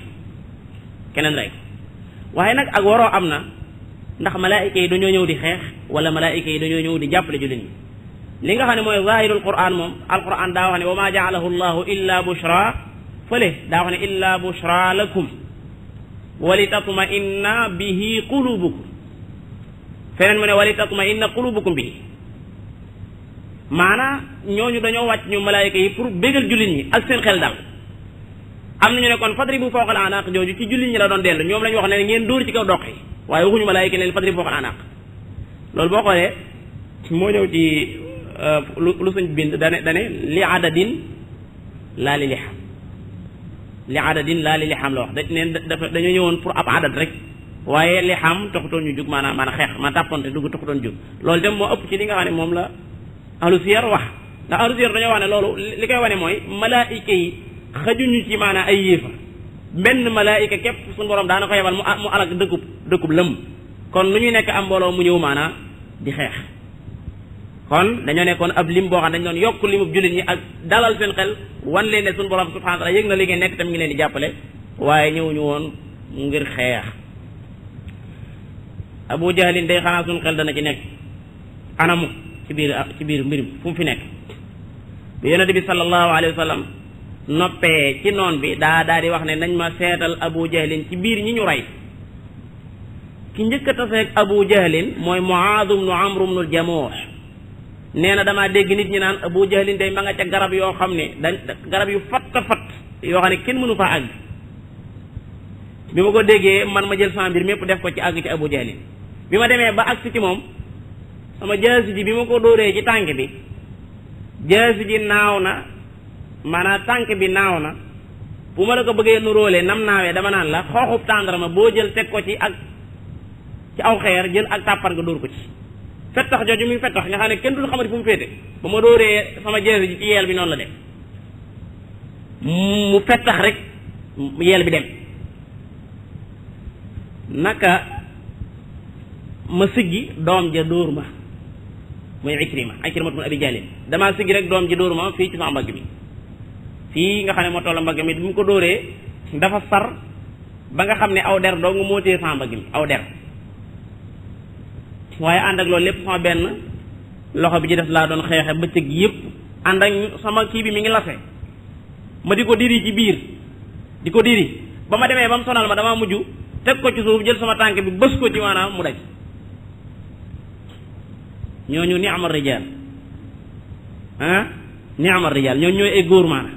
waaye nag ak waroo am na ndax malaayika yi dañoo ñëw di xeex wala malaayika yi dañoo ñëw di jàppale jullit ñi li nga xam ne mooy zahirul quran moom alquran daa wax ne wa ma ja'alahu llahu illa bushra fële daa wax ne illa bushra lakum wa li tatma'inna bihi qulubukum feneen mu ne wa li tatma'inna qulubukum bihi maanaa ñooñu dañoo wàcc ñu malaayika yi pour bégal jullit ñi ak seen xel dal am nañu ne kon fadribu fawqa al-anaq jooju ci jullit ñi la doon dellu ñoom la ñu wax ne ngeen dóor ci kaw doq yi waaye waxuñu malaayika ne fadribu fawqa al-anaq loolu boo xoolee moo ñëw ci lu suñ bind dane li adadin laa li lixam li adadin laa li lixam la wax dañoo ñëwoon pour ab adad rek waaye lixam taxutoon ñu jug maanaam xeex ma tàppante dugg taxutoon jug loolu dem moo ëpp ci li nga xam ne moom la ahlu siyar wax ndax ahlu siyar dañoo wax ne loolu li koy wane mooy malaayika yi xajuñu ci maanaam ay yéefar benn malaayika képp suñu borom daana ko yebal mu alak dëkkub lëm kon lu ñuy nekk am mbooloo mu ñëw maanaam di xeex kon dañoo nekkoon ab lim boo xam dañ doon yokk limub jullit ñi ak dalal seen xel wan leen ne suñu borom subhanahu wa ta'ala yëg na li ngeen nekk tam ngi leen di jàppale waaye ñëwuñu woon ngir xeex Abu Jahlin day xanaa suñu xel dana ci nekk anamu ci biir mbir fu mu fi nekk bi yonente bi sallallahu alayhi wa sallam noppee ci noon bi daa di wax ne nañ ma seetal Abu Jahlin ci biir ñi ñu rey ki njëkk a taseeg Abu Jahlin mooy Muaad ibnu Amr ibnu al-Jamuh nee na damaa dégg nit ñi naan Abu Jahlin day ma nga ca garab yoo xam ne garab yu fatt yoo xam ne kenn mënu faa àgg bi ma ko déggee man ma jël sama mbir mépp def ko ci àgg ci Abu Jahlin bi ma demee ba àgg ci moom sama jaasi ji bi ma ko dóoree ci tànk bi jaasi ji naaw na maanaam tànk bi naaw na bu ma la ko bëggee nuróolee nam naawee dama naan la xooxub tàndarma boo jël teg ko ci aw xeer jël ak tàppar nga dóor ko ci fettax jooju muy fettax nga xam ne kenn dul xamati fu mu féete ba ma dóoree sama jaasi ji ci yeel bi noonu la def mu fettax rek yeel bi dem naka ma siggi doom ja dóor ma muy Ikrima ibn Abi Jahl damaa siggi rek doom ji dóor ma fii ci sama mbagg mi fii nga xam ne moo toll mbagg mi bi mu ko dóoree dafa sar ba nga xam ne aw der doo nga moo téye sama mbagg mi aw der waaye ànd ak loolu lépp sama benn loxo bi ci def laa doon xeexe bëccëg yëpp ànd ak sama kii bi mi ngi lase ma di ko diri ci biir di ko diri ba ma demee ba mu sonal ma damaa mujj teg ko ci suuf jël sama tànk bi bës ko ci maanaam mu daj ñooñu ni'ma rijaal ni'ma rijaal ñooñu ñooy ay góor maana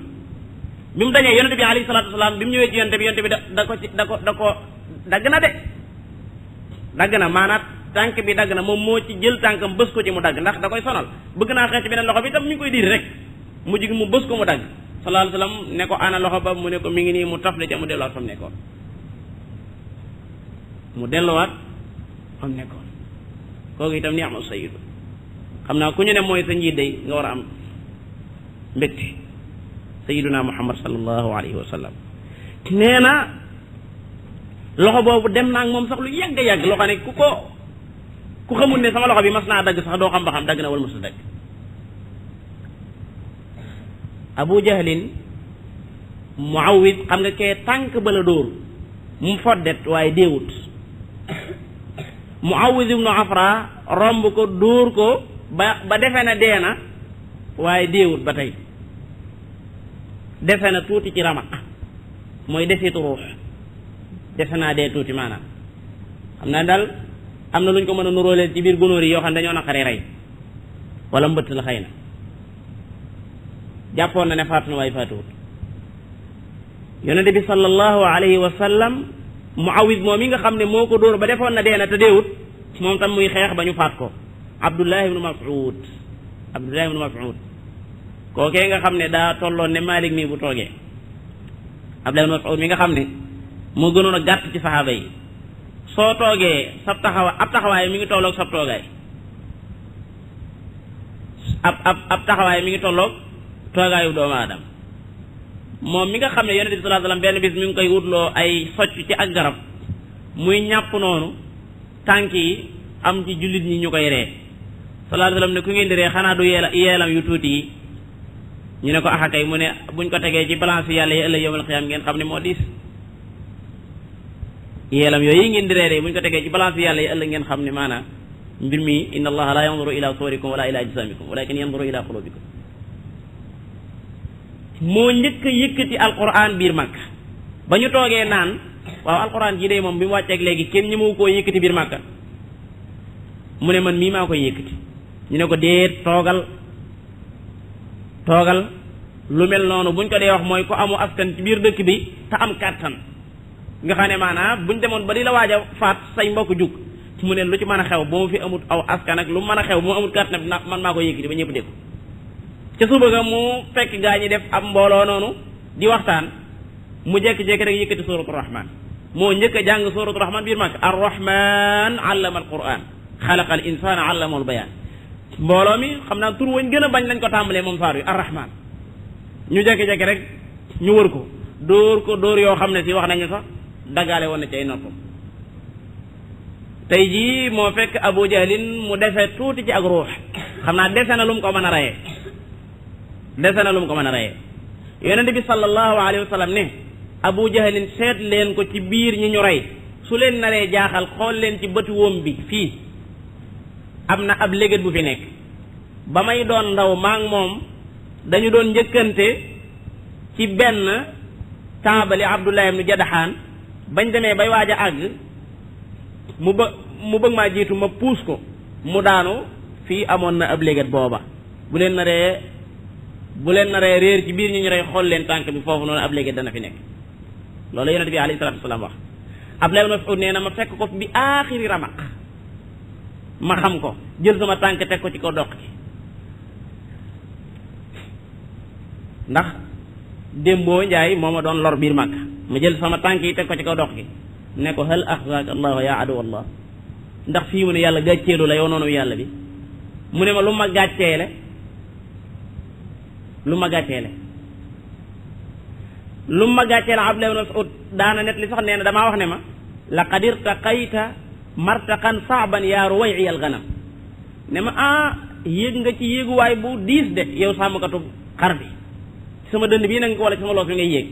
bi mu dañee yonente bi alayhi salaatu wasalaam bi mu ñëwee ci yonente bi da ko dagg na de dagg na maanaam tànk bi dagg na moom moo ci jël tànkam bës ko ci mu dagg ndax da koy sonal bëgg naa xeex ci beneen loxo bi tam mi ngi koy diir rek mujj gi mu bës ko mu dagg sallallahu alayhi wasallam ne ko ana loxo ba mu ne ko mi ngi nii mu tafle ca mu delluwaat fam nekkoon kooku itam ni amal sayyidu xam naa ku ñu ne mooy sa njiit day nga war a am mbégte sayyiduna Muhammad sallallahu alayhi wa sallam nee na loxo boobu dem naa ak moom sax lu yàgg loo xam ne ku xamul ne sama loxo bi mas naa dagg sax doo xam ba xam dagg na wala mas na dagg Abu Jahlin Muawid xam nga kee tànk ba la dóor mu foddet waaye déewut Muawid ibnu Afra romb ko dóor ko ba defe na dee na waaye déewut ba tey defe na tuuti ci ramaq mooy desitu ruux defe naa dee tuuti maanaam xam naa daal am na lu ñu ko mën a nuróoleel ci biir gunóor yi yoo xam ne dañoo naqari rey wala mbëtt la xëy na jàppoon na ne faatu na waaye faatuwut yonente bi sallallahu alayhi wa sallam Muawid moom yi nga xam ne moo ko dóor ba defoon na dee na te deewut moom tam muy xeex ba ñu faat ko Abdullah ibnu Mas'ud kookee nga xam ne daa tolloon ne Malik mi bu toogee Abdullah ibnu Mas'ud mi nga xam ne moo gënoon a gàtt ci saxaaba yi soo toogee ab taxawaay mi ngi tolloog sab toogaay ab taxawaay mi ngi tolloog toogaayu doomu aadama moom mi nga xam ne yonente bi sallallahu alayhi wasallam benn bis mi ngi koy wutloo ay socc ci ak garab muy ñàpp noonu tànk yi am ci jullit ñi ñu koy ree sallallahu alayhi wasallam ne ku ngeen di ree xanaa du yeelam yu tuuti yi ñu ne ko axakay mu ne buñ ko tegee ci balance yàlla yi ëllëg yawmal qiyaam ngeen xam ne moo diis yeelam yooyu ngeen di reere bu ñu ko tegee ci balance yàlla yi ëllëg ngeen xam ne maanaam mbir mi inna allaha la yanzuru ila suwarikum wala ila ajsamikum walakin yanzuru ila qulubikum moo njëkk a yëkkati alquran biir Makka ba ñu toogee naan waaw alquran ji de moom bi mu wàcceeg léegi kenn ñëmewu koo yëkkati biir Makka mu ne man mii maa koy yëkkati ñu ne ko déet toogal lu mel noonu buñ ko dee wax mooy ko amu askan ci biir dëkk bi te am kàttan nga xam ne maanaam buñ demoon ba di la waaj a faat say mbokk jug mu ne lu ci mën a xew ba mu fi amut aw askan ak lu mën a xew bu mu amut kàttan man maa koy yëkkati ba ñëpp dégg ca suba ga mu fekk gaa ñi def ab mbooloo noonu di waxtaan mu jékki-jékki rek yëkkati suratu rahman moo njëkk a jàng suratu rahman biir Makka arrahman allama alquran xalaqa al insana allama al bayan mbooloo mi xam naa tur wañ gën a bañ lañ ko tàmbalee moom saar wi arrahman ñu jékki-jékki rek ñu wër ko dóor yoo xam ne si wax nañu sax daggaale woon na ci ay noppam tey jii moo fekk Abu Jahlin mu dese tuuti ci ak ruux xam naa dese na lu mu ko mën a reyee yonent bi sallallahu alayhi wa sallam ne Abu Jahlin seet leen ko ci biir ñi ñu rey su leen naree jaaxal xool leen ci bëti woom bi fii am na ab léget bu fi nekk ba may doon ndaw maa ngi moom dañu doon njëkkante ci benn taabali Abdullah ibn Jadaxaan bañ demee bay waaj a àgg mu bëgg maa jiitu ma puus ko mu daanu fii amoon na ab léget booba bu leen naree réer ci biir ñu rey xool leen tànk bi foofu noonu ab léget dana fi nekk loolu yonent bi alayhi salaatu wasalaam wax Abdullah ibn Mas'ud nee na ma fekk ko bi aaxiri ramaq ma xam ko jël sama tànk teg ko ci ko doq gi ndax démboo njaay moo ma doon lor biir Makka ma jël sama tànk yi teg ko ci kaw dox gi ne ko hal axzaaka allahu ya adu allah ndax fii mu ne yàlla gàcceelu la yow noonu yàlla bi mu ne ma lu ma gàcceele Abdullah ibn Mas'ud daana net li sax nee na damaa wax ne ma laqad irtaqayta martaqan saaban yaa ruway'i al ganam ne ma yéeg nga ci yéeguwaay bu diis de yow sàmmkatu xar bi sama dënd bii nanga ko wala sama loos bi ngay yéeg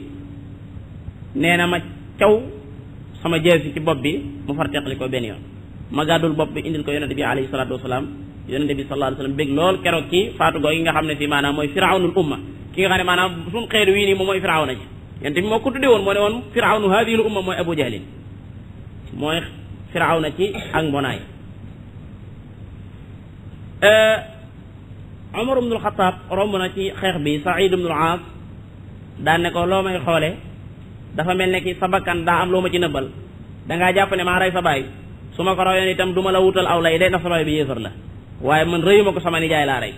nee na ma caw sama jeesi ci bopp bi mu far teqali ko benn yoon ma gàddul bopp bi indil ko yonente bi alayhi salaatu wasalaam yonente bi sallallahu alayhi wasallam bég lool keroog ci faatu googu nga xam ne fii maanaam mooy firawnul umma ki nga xam ne maanaam suñ xeetu wii nii moom mooy firawna ji yonente bi moo ko tudde woon moo ne woon firawnu haadihil umma mooy Abu Jahlin mooy firawna ci ak mbonaay Umar ibn al-Khattab romb na ci xeex bi Saïd ibn al-Aas daan ne ko loo may xoole dafa mel ne ki sa bakkan daa am loo ma ci nëbbal dangaa jàpp ne maa rey sa baay su ma ko rayoon itam du ma la wutal aw lay day ndax sa baay bi yéefar la waaye man rëyuma ko sama nijaay laa rey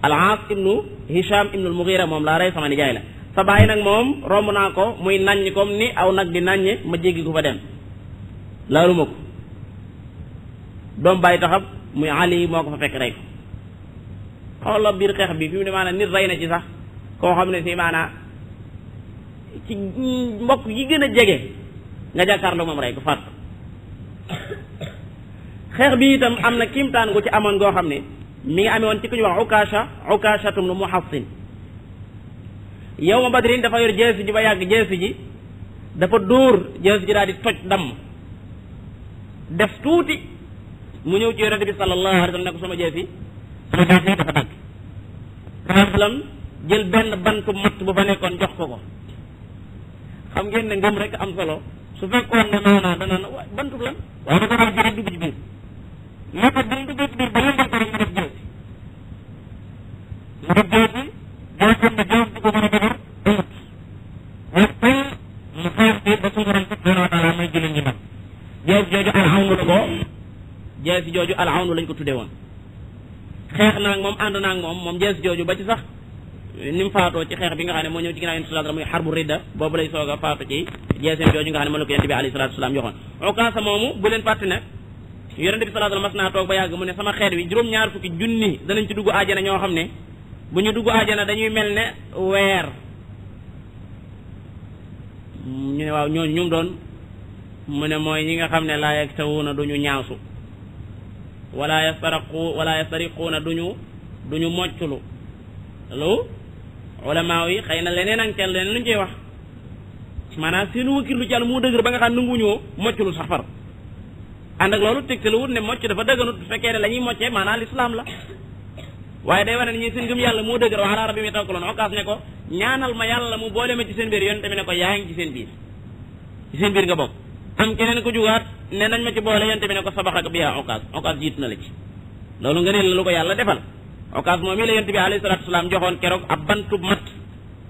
al-Aas ibnu Hisham ibnu al-Mughira moom laa rey sama nijaay la sa baay nag moom romb naa ko muy naññ comme ni aw nag di naññe ma jéggi ko fa dem laaluma ko doom bàyyi taxab muy Ali moo ko fa fekk rey ko xoolal biir xeex bi fi mu ne maanaam nit rey na ci sax koo xam ne si maanaam ci mbokk yi gën a jege nga jàkkaarloo moom rey ko faat ko xeex bi itam am na kiimtaan gu ci amoon goo xam ne mi ngi amee woon ci ku ñuy wax Ukaashatum nu Muhassin yawma Badrin dafa yor jeesi ji ba yàgg jeesi ji dafa dóor jeesi ji daal di toj damm def tuuti mu ñëw ci yonente bi sallallahu alayhi wa sallam ne ko sama jeesi dafa dagg sallam jël benn bantu matt bu fa nekkoon jox ko xam ngeen ne ngëm rek am solo su fekkoon ne noona dana na waay bantu lan waaye da ko daal jëre dugg ci biir lépp dañ duggee ci biir ba lëngal ko rek mu def jeesi jeesi ne jees di ko mën a dëgër ayut waxtu mu xeex bi ba suñu borom subhanahu wa taala may jëlee ñu ndam jeesi jooju alxawnu la ko jeesi jooju alxawnu lañ ko tuddee woon xeex naag moom ànd naag moom jeesi jooju ba ci sax ni mu faatoo ci xeex bi nga xam ne moo ñëw ci ginnaaw yonent sallallahu alayhi wasallam muy xarbu ridda boobu lay soog a faatu ci jeeseen jooju nga xam ne moo la ko yonent bi alayhi salaatu wasalaam joxoon Ukaasa moomu bu leen fàtte ne yonent bi sallallahu alayhi wasallam mas naa toog ba yàgg mu ne sama xeet wi juróom-ñaar fukki junni danañ ci dugg aajana ñoo xam ne bu ñu dugg aajana dañuy mel ne weer ñu ne waaw ñooñu ñu doon mu ne mooy ñi nga xam ne laa yaktawuuna duñu ñaasu wala yastariquuna duñu mocculu loolu ulama yi xëy na leneen ak kenn leneen lu ñu koy wax maanaam seen wakkirlu ci yàlla moo dëgër ba nga xam nanguñoo mocclu sax far ànd ak loolu tegte la wut ne mocc dafa dëgganut bu fekkee ne la ñuy moccee maanaam lislaam la waaye day wane ne ñi seen ngëm yàlla moo dëgër wa ala rabbihim yatawakkaluun Ukaas ne ko ñaanal ma yàlla mu boole ma ci seen biir yoon tamit ne ko yaa ngi ci seen biir nga bokk am keneen ko jugaat ne nañ ma ci boole yoon tamit ne ko sabaxaka biha Ukaas jiitu na la ci loolu nga ne la lu ko yàlla defal Ukaas moom la yonent bi alayhi salaatu wasalaam joxoon keroog ab bantub mat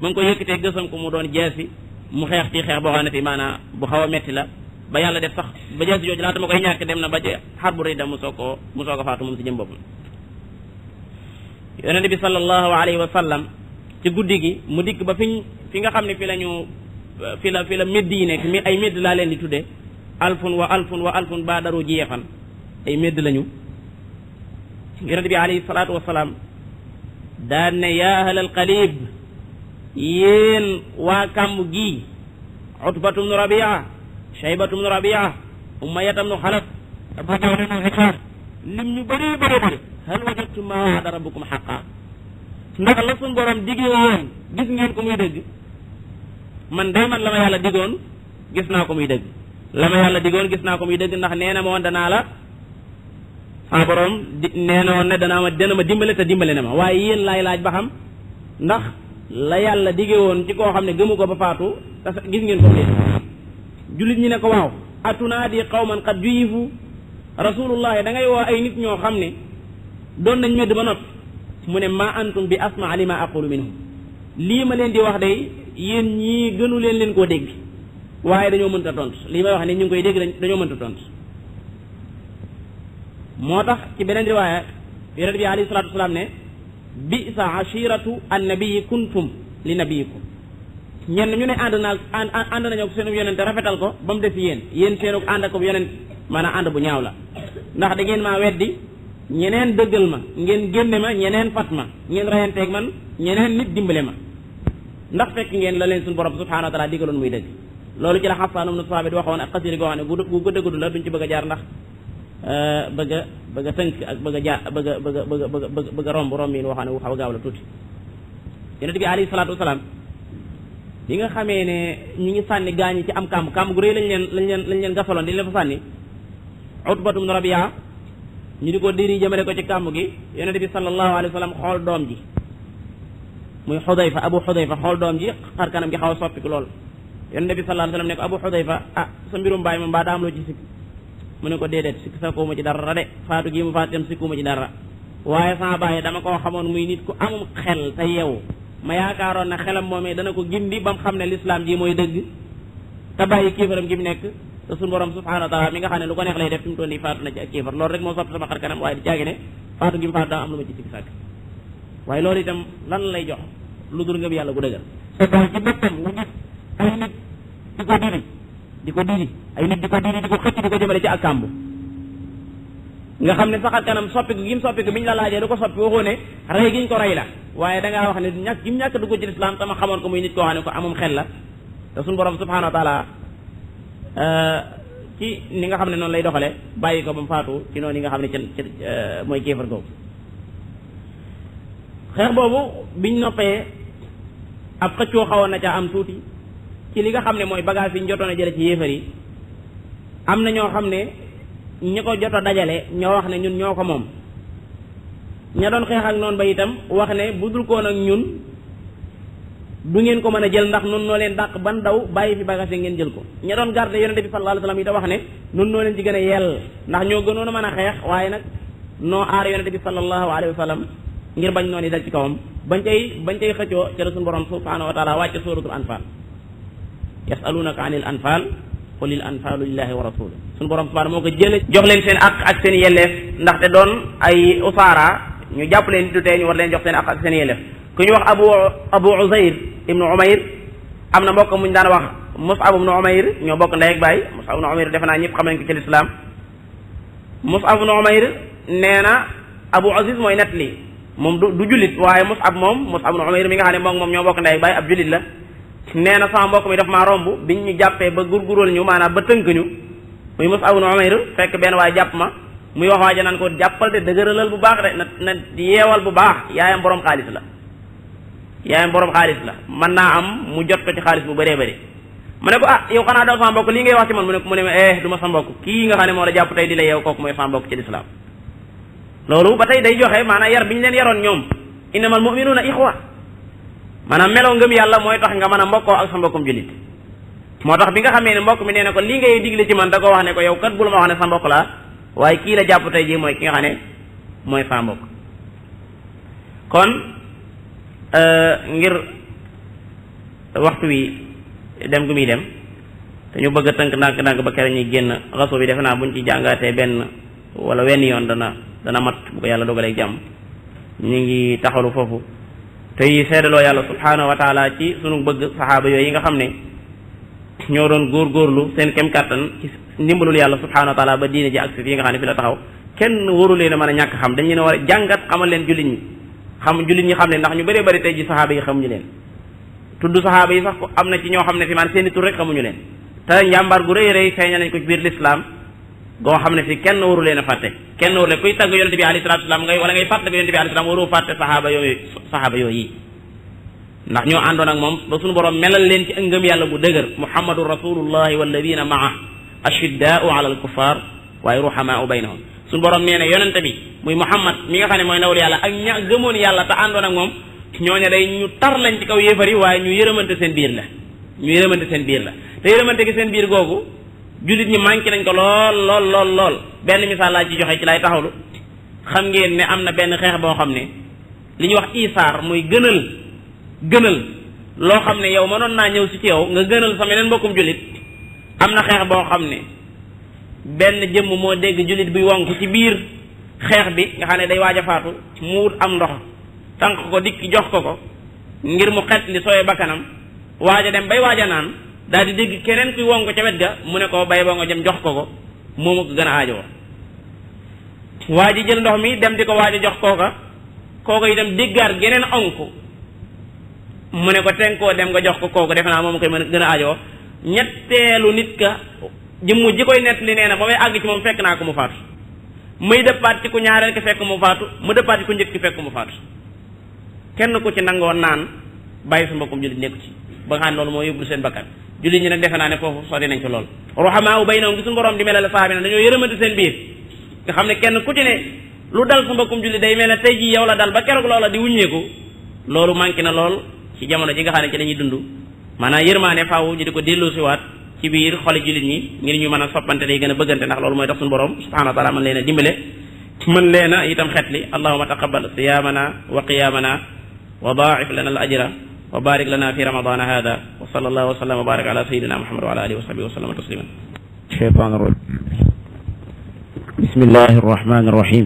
ma ngi ko yëkkatee gësam ko mu doon jeesi mu xeex ci xeex boo xam ne fi maanaam bu xaw a metti la ba yàlla def sax ba jeesi jooju laata ma koy ñàkk dem na ba ci xar bu rëy da mu soog a faatu moom si jëm boppam yonent bi sallallahu alayhi wa sallam ci guddi gi mu dikk ba fi nga xam ne fi la médd yi nekk mi ay médd laa leen di tudde alfun wa alfun ba daru jeexan ay médd lañu yonent bi alayhi salaatu wasalaam daan ne yaa ahlal qalib yéen waa kàmb gii utbatu bnu rabia shaybatu bnu rabia umayyata bnu xalaf abu jahl bnu hisham lim ñu bëri bëri hal wajadtum ma wa'ada rabbukum haqqan ndax la suñ borom digee woon gis ngeen ko muy dëgg man la ma yàlla digoon gis naa ko muy dëgg ndax nee na ma woon danaa la sama borom nee na woon ne dana ma dimbale te dimbale na ma waaye yéen laay laaj ba xam ndax la yàlla dige woon ci koo xam ne gëmu ko ba faatu te gis ngeen ko leen jullit ñi ne ko waaw atunaadi qawman qad juyifu rasulullahi da ngay woo ay nit ñoo xam ne doon nañ medd ba noppi mu ne ma antum bi asma li ma aqulu minhum lii ma leen di wax day yéen ñii gënu leen koo dégg waaye dañoo mënta tontu lii may wax ne ñu ngi koy dégg dañoo mënta tontu moo tax ci beneen riwaaya yonent bi alayhi salaatu wasalaam ne bisa ashiratu annabiyi kuntum li nabiyikum ñenn ñu ne ànd nañu ak seenu yonente rafetal ko ba mu def yéen seenu ànd ak yonent maanaam ànd bu ñaaw la ndax da ngeen maa weddi ñeneen dëggal ma ngeen génne ma ñeneen fat ma ngeen rayanteeg man ñeneen nit dimbale ma ndax fekk ngeen la leen suñu borom subhanahu wa taala digaloon muy dëgg loolu ci la Xasaan ibnu Saabit waxoon ak xasiri goo xam ne gu gudd gudd la duñ ci bëgg a jaar ndax bëgg a tënk ak bëgg a romb yi waxaa ne wu xaw a gaaw la tuuti yonent bi alayhi salaatu wasalaam bi nga xamee ne ñu ngi sànni gaañi ci am kàmb gu rëy lañ leen gasaloon di leen fa sànni Utbatu bnu Rabia ñu di ko diri jëmale ko ci kàmb gi yonent bi sallallahu alayhi wa sallam xool doom ji muy Xudayfa Abu Xudayfa xool doom ji xar kanam gi xaw a soppiku lool yonent bi sallallahu alayhi wa sallam ne ko Abu Xudayfa sa mbirum baay ma mbaa daa am loo ci sikk mu ne ko déedéet sikk sa kooma ci dara de faatu gi mu faatu dem sikkuma ci dara waaye sama baay dama koo xamoon muy nit ku amum xel te yeewu ma yaakaaroon ne xelam moomee dana ko gindi ba mu xam ne lislaam ji mooy dëgg te bàyyi kéefaram gi mu nekk te suñu borom subhanahu wa taala mi nga xam ne lu ko neex lay def fi mu toll nii faatu na ci ak kéefar loolu rek moo soppi sama xar kanam waaye di jaage ne faatu gi mu faatu daa am lu ma ci sikk sàkk waaye loolu itam lan lay jox lu dul ngëm yàlla gu dëgër sa doom ci boppam nga gis ay nit di ko diri ay nit di ko diri di ko xëcc di ko jëmale ci ak kàmb nga xam ne saxar kanam soppiku gi mu soppiku biñ la laajee du ko soppi waxoo ne rey giñ ko rey la waaye dangaa wax ne ñàkk gi mu ñàkk dugg ci lislaam sama xamoon ko muy nit koo xam ne ko amum xel la te suñu borom subhanahu wa taala ci ni nga xam ne noonu lay doxale bàyyi ko ba mu faatu ci noonu yi nga xam ne ci mooy kéefar googu xeex boobu biñ noppee ab xëccoo xawoon na caa am tuuti ci li nga xam ne mooy bagage yi ñu jotoon a jële ci yéefar yi am na ñoo xam ne ñi ko jot a dajale ñoo wax ne ñun ñoo ko moom ña doon xeex ak noonu ba itam wax ne bu dul koon ak ñun du ngeen ko mën a jël ndax nun noo leen dàq ban daw bàyyi fi bagage yi ngeen jël ko ña doon garde yonente bi sallallahu alayhi wasallam itam wax ne nun noo leen ci gën a yell ndax ñoo gënoon a mën a xeex waaye nag noo aar yonente bi sallallahu alayhi wasallam ngir bañ noonu yi dal ci kawam bañ cay xëccoo ci la suñu borom subhanahu wa taala wàcce suratul anfal yasalunaka anil anfal qulil anfalu lillahi wa rasul suñu borom subhanahu moo ko jële jox leen seen àq ak seen yelleef ndaxte doon ay usaara ñu jàpp leen du tee ñu war leen jox seen àq ak seen yelleef ku ñu wax abu Uzayr ibnu Umayr am na mbokk muñ daan wax Mus'ab ibnu Umayr ñoo bokk ndey ak baay Mus'ab ibnu Umayr defe naa ñëpp xam nañ ko ci lislaam Mus'ab ibnu Umayr nee na Abu Aziz mooy net li moom du jullit waaye Mus'ab ibnu Umayr mi nga xam ne moom ñoo bokk ndey ak baay ab jullit la nee na sama mbokk mi daf maa romb biñ ñu jàppee ba gurgural ñu maanaam ba tënk ñu muy Mus'ab ibnu Umayr fekk benn waaye jàpp ma muy wax waaja naan ko jàppal de dëgëralal bu baax de na yeewal bu baax yaayam borom xaalis la mën naa am mu jot ko ci xaalis bu bëree bëri mu ne ko ah yow xanaa daw sama mbokk lii ngay wax ci man mu ne ma du ma sa mbokk kii nga xam ne moo la jàpp tey di la yeew kooku mooy sama mbokk ci lislaam loolu ba tey day joxe maanaam yar bi ñu leen yaroon ñoom innamal mu'minuuna ixwa maanaam meloo ngëm yàlla mooy tax nga mën a mbokkoo ak sa mbokkum jullit moo tax bi nga xamee ne mbokk mi nee na ko lii ngay digle ci man da ko wax ne ko yow kat bul ma wax ne sa mbokk laa waaye kii la jàpp tey jii mooy ki nga xam ne mooy sa mbokk kon ngir waxtu wi dem gu muy dem te ñu bëgg a tënk ndànk-ndànk ba kere ñuy génn raso bi defe naa buñ ci jàngaatee benn wala wenn yoon dana mat bu ko yàlla dogalee jàmm ñu ngi taxalu foofu tey seedaloo yàlla subhaanahu wa taala ci sunu bëgg saxaaba yooyu yi nga xam ne ñoo doon góorgóorlu seen kem kàttan ci ndimbalul yàlla subhaanahu wa taala ba diine ji ak si fii nga xam ne fi la taxaw kenn waru leen a mën a ñàkk xam dañ leen war a jàngat xamal leen jullit ñi xam ne ndax ñu bëree bëri tey ji saxaaba yi xamuñu leen tudd saxaaba yi sax am na ci ñoo xam ne fi man seeni tur rek xamuñu leen te njàmbaar gu rëy rëy feeñal nañ ko ci biir lislaam goo xam ne fi kenn waru leen a fàtte kenn waru leen kuy tagg yonente bi alayhi salaatu salaam wala ngay fàtte yonente bi alayhi salaam waroo fàtte saxaaba yooyu ndax ñoo àndoon ak moom ba suñu borom melal leen ci ngëm yàlla bu dëgër muhammadu rasulullahi walladina maa ashiddaau ala alkuffar waaye ruhamaau baynahum suñu borom nee na yonente bi muy muhammad mi nga xam ne mooy ndawul yàlla ak ña gëmoon yàlla te àndoon ak moom ñooñu day ñu tar lañ ci kaw yéefar yi waaye ñu yërëmante seen biir la te yërëmante gi seen biir googu jullit ñi manqué nañ ko lool benn misaal laa ci joxe ci lay taxawlu xam ngeen ne am na benn xeex boo xam ne li ñuy wax isaar muy gënal loo xam ne yow mënoon naa ñëw si ci yow nga gënal sa meneen mbokkum jullit am na xeex boo xam ne benn jëmm moo dégg jullit buy wonk ci biir xeex bi nga xam ne day waaj a faatu mu wut am ndox tànk ko dikki jox ko ngir mu xet li sooy bakkanam waaj a dem bay waaj a naan daal di dégg keneen kuy wonk ca wet ga mu ne ko bay ba nga jëm jox ko moomu ko gën a aajowoo waa ji jël ndox mi dem di ko waaj a jox kooka itam déggaar geneen onk mu ne ko tenkoo dem nga jox ko kooku defe naa moom koy mën a gën a aajowoo ñetteelu nit ka jëmm ji koy nett li nee na ba may àgg ci moom fekk naa ko mu faatu muy dëppaat ci ku ñaareel ki fekk mu faatu mu dëppaat ci ku njëkk ki fekk mu faatu kenn ku ci nangoo naan bàyyi sa mbokkum jullit nekku ci ba nga xam ne loolu moo yóbbu seen bakkan jullit ñi nag defe naa ne foofu sori nañ ko lool ruhamaa baynahum gi suñu borom di melal sahaaba na dañoo yërëmante seen biir nga xam ne kenn ku ci ne lu dal sa mbokkum jullit day mel ne tey jii yow la dal ba keroog loola di wuññeeku loolu manqué na lool ci jamono ji nga xam ne ci la ñuy dund maanaam yërmaane faaw ñu di ko delloosiwaat ci biir xoli jullit ñi ngir ñu mën a soppante day gën a bëggante ndax loolu mooy tax suñu borom subhanahu wa taala mën leen a dimbale mën leen a itam xetli allahuma taqabbal siyaamana wa qiyaamana wa daa'if lana al ajra wa barik lana fi ramadana hada wa sallallahu wa sallam wa barak ala sayyidina muhammad wa ala alihi wa sahbihi wa sallam tasliman shaytan rajim bismillahi arrahmani arrahim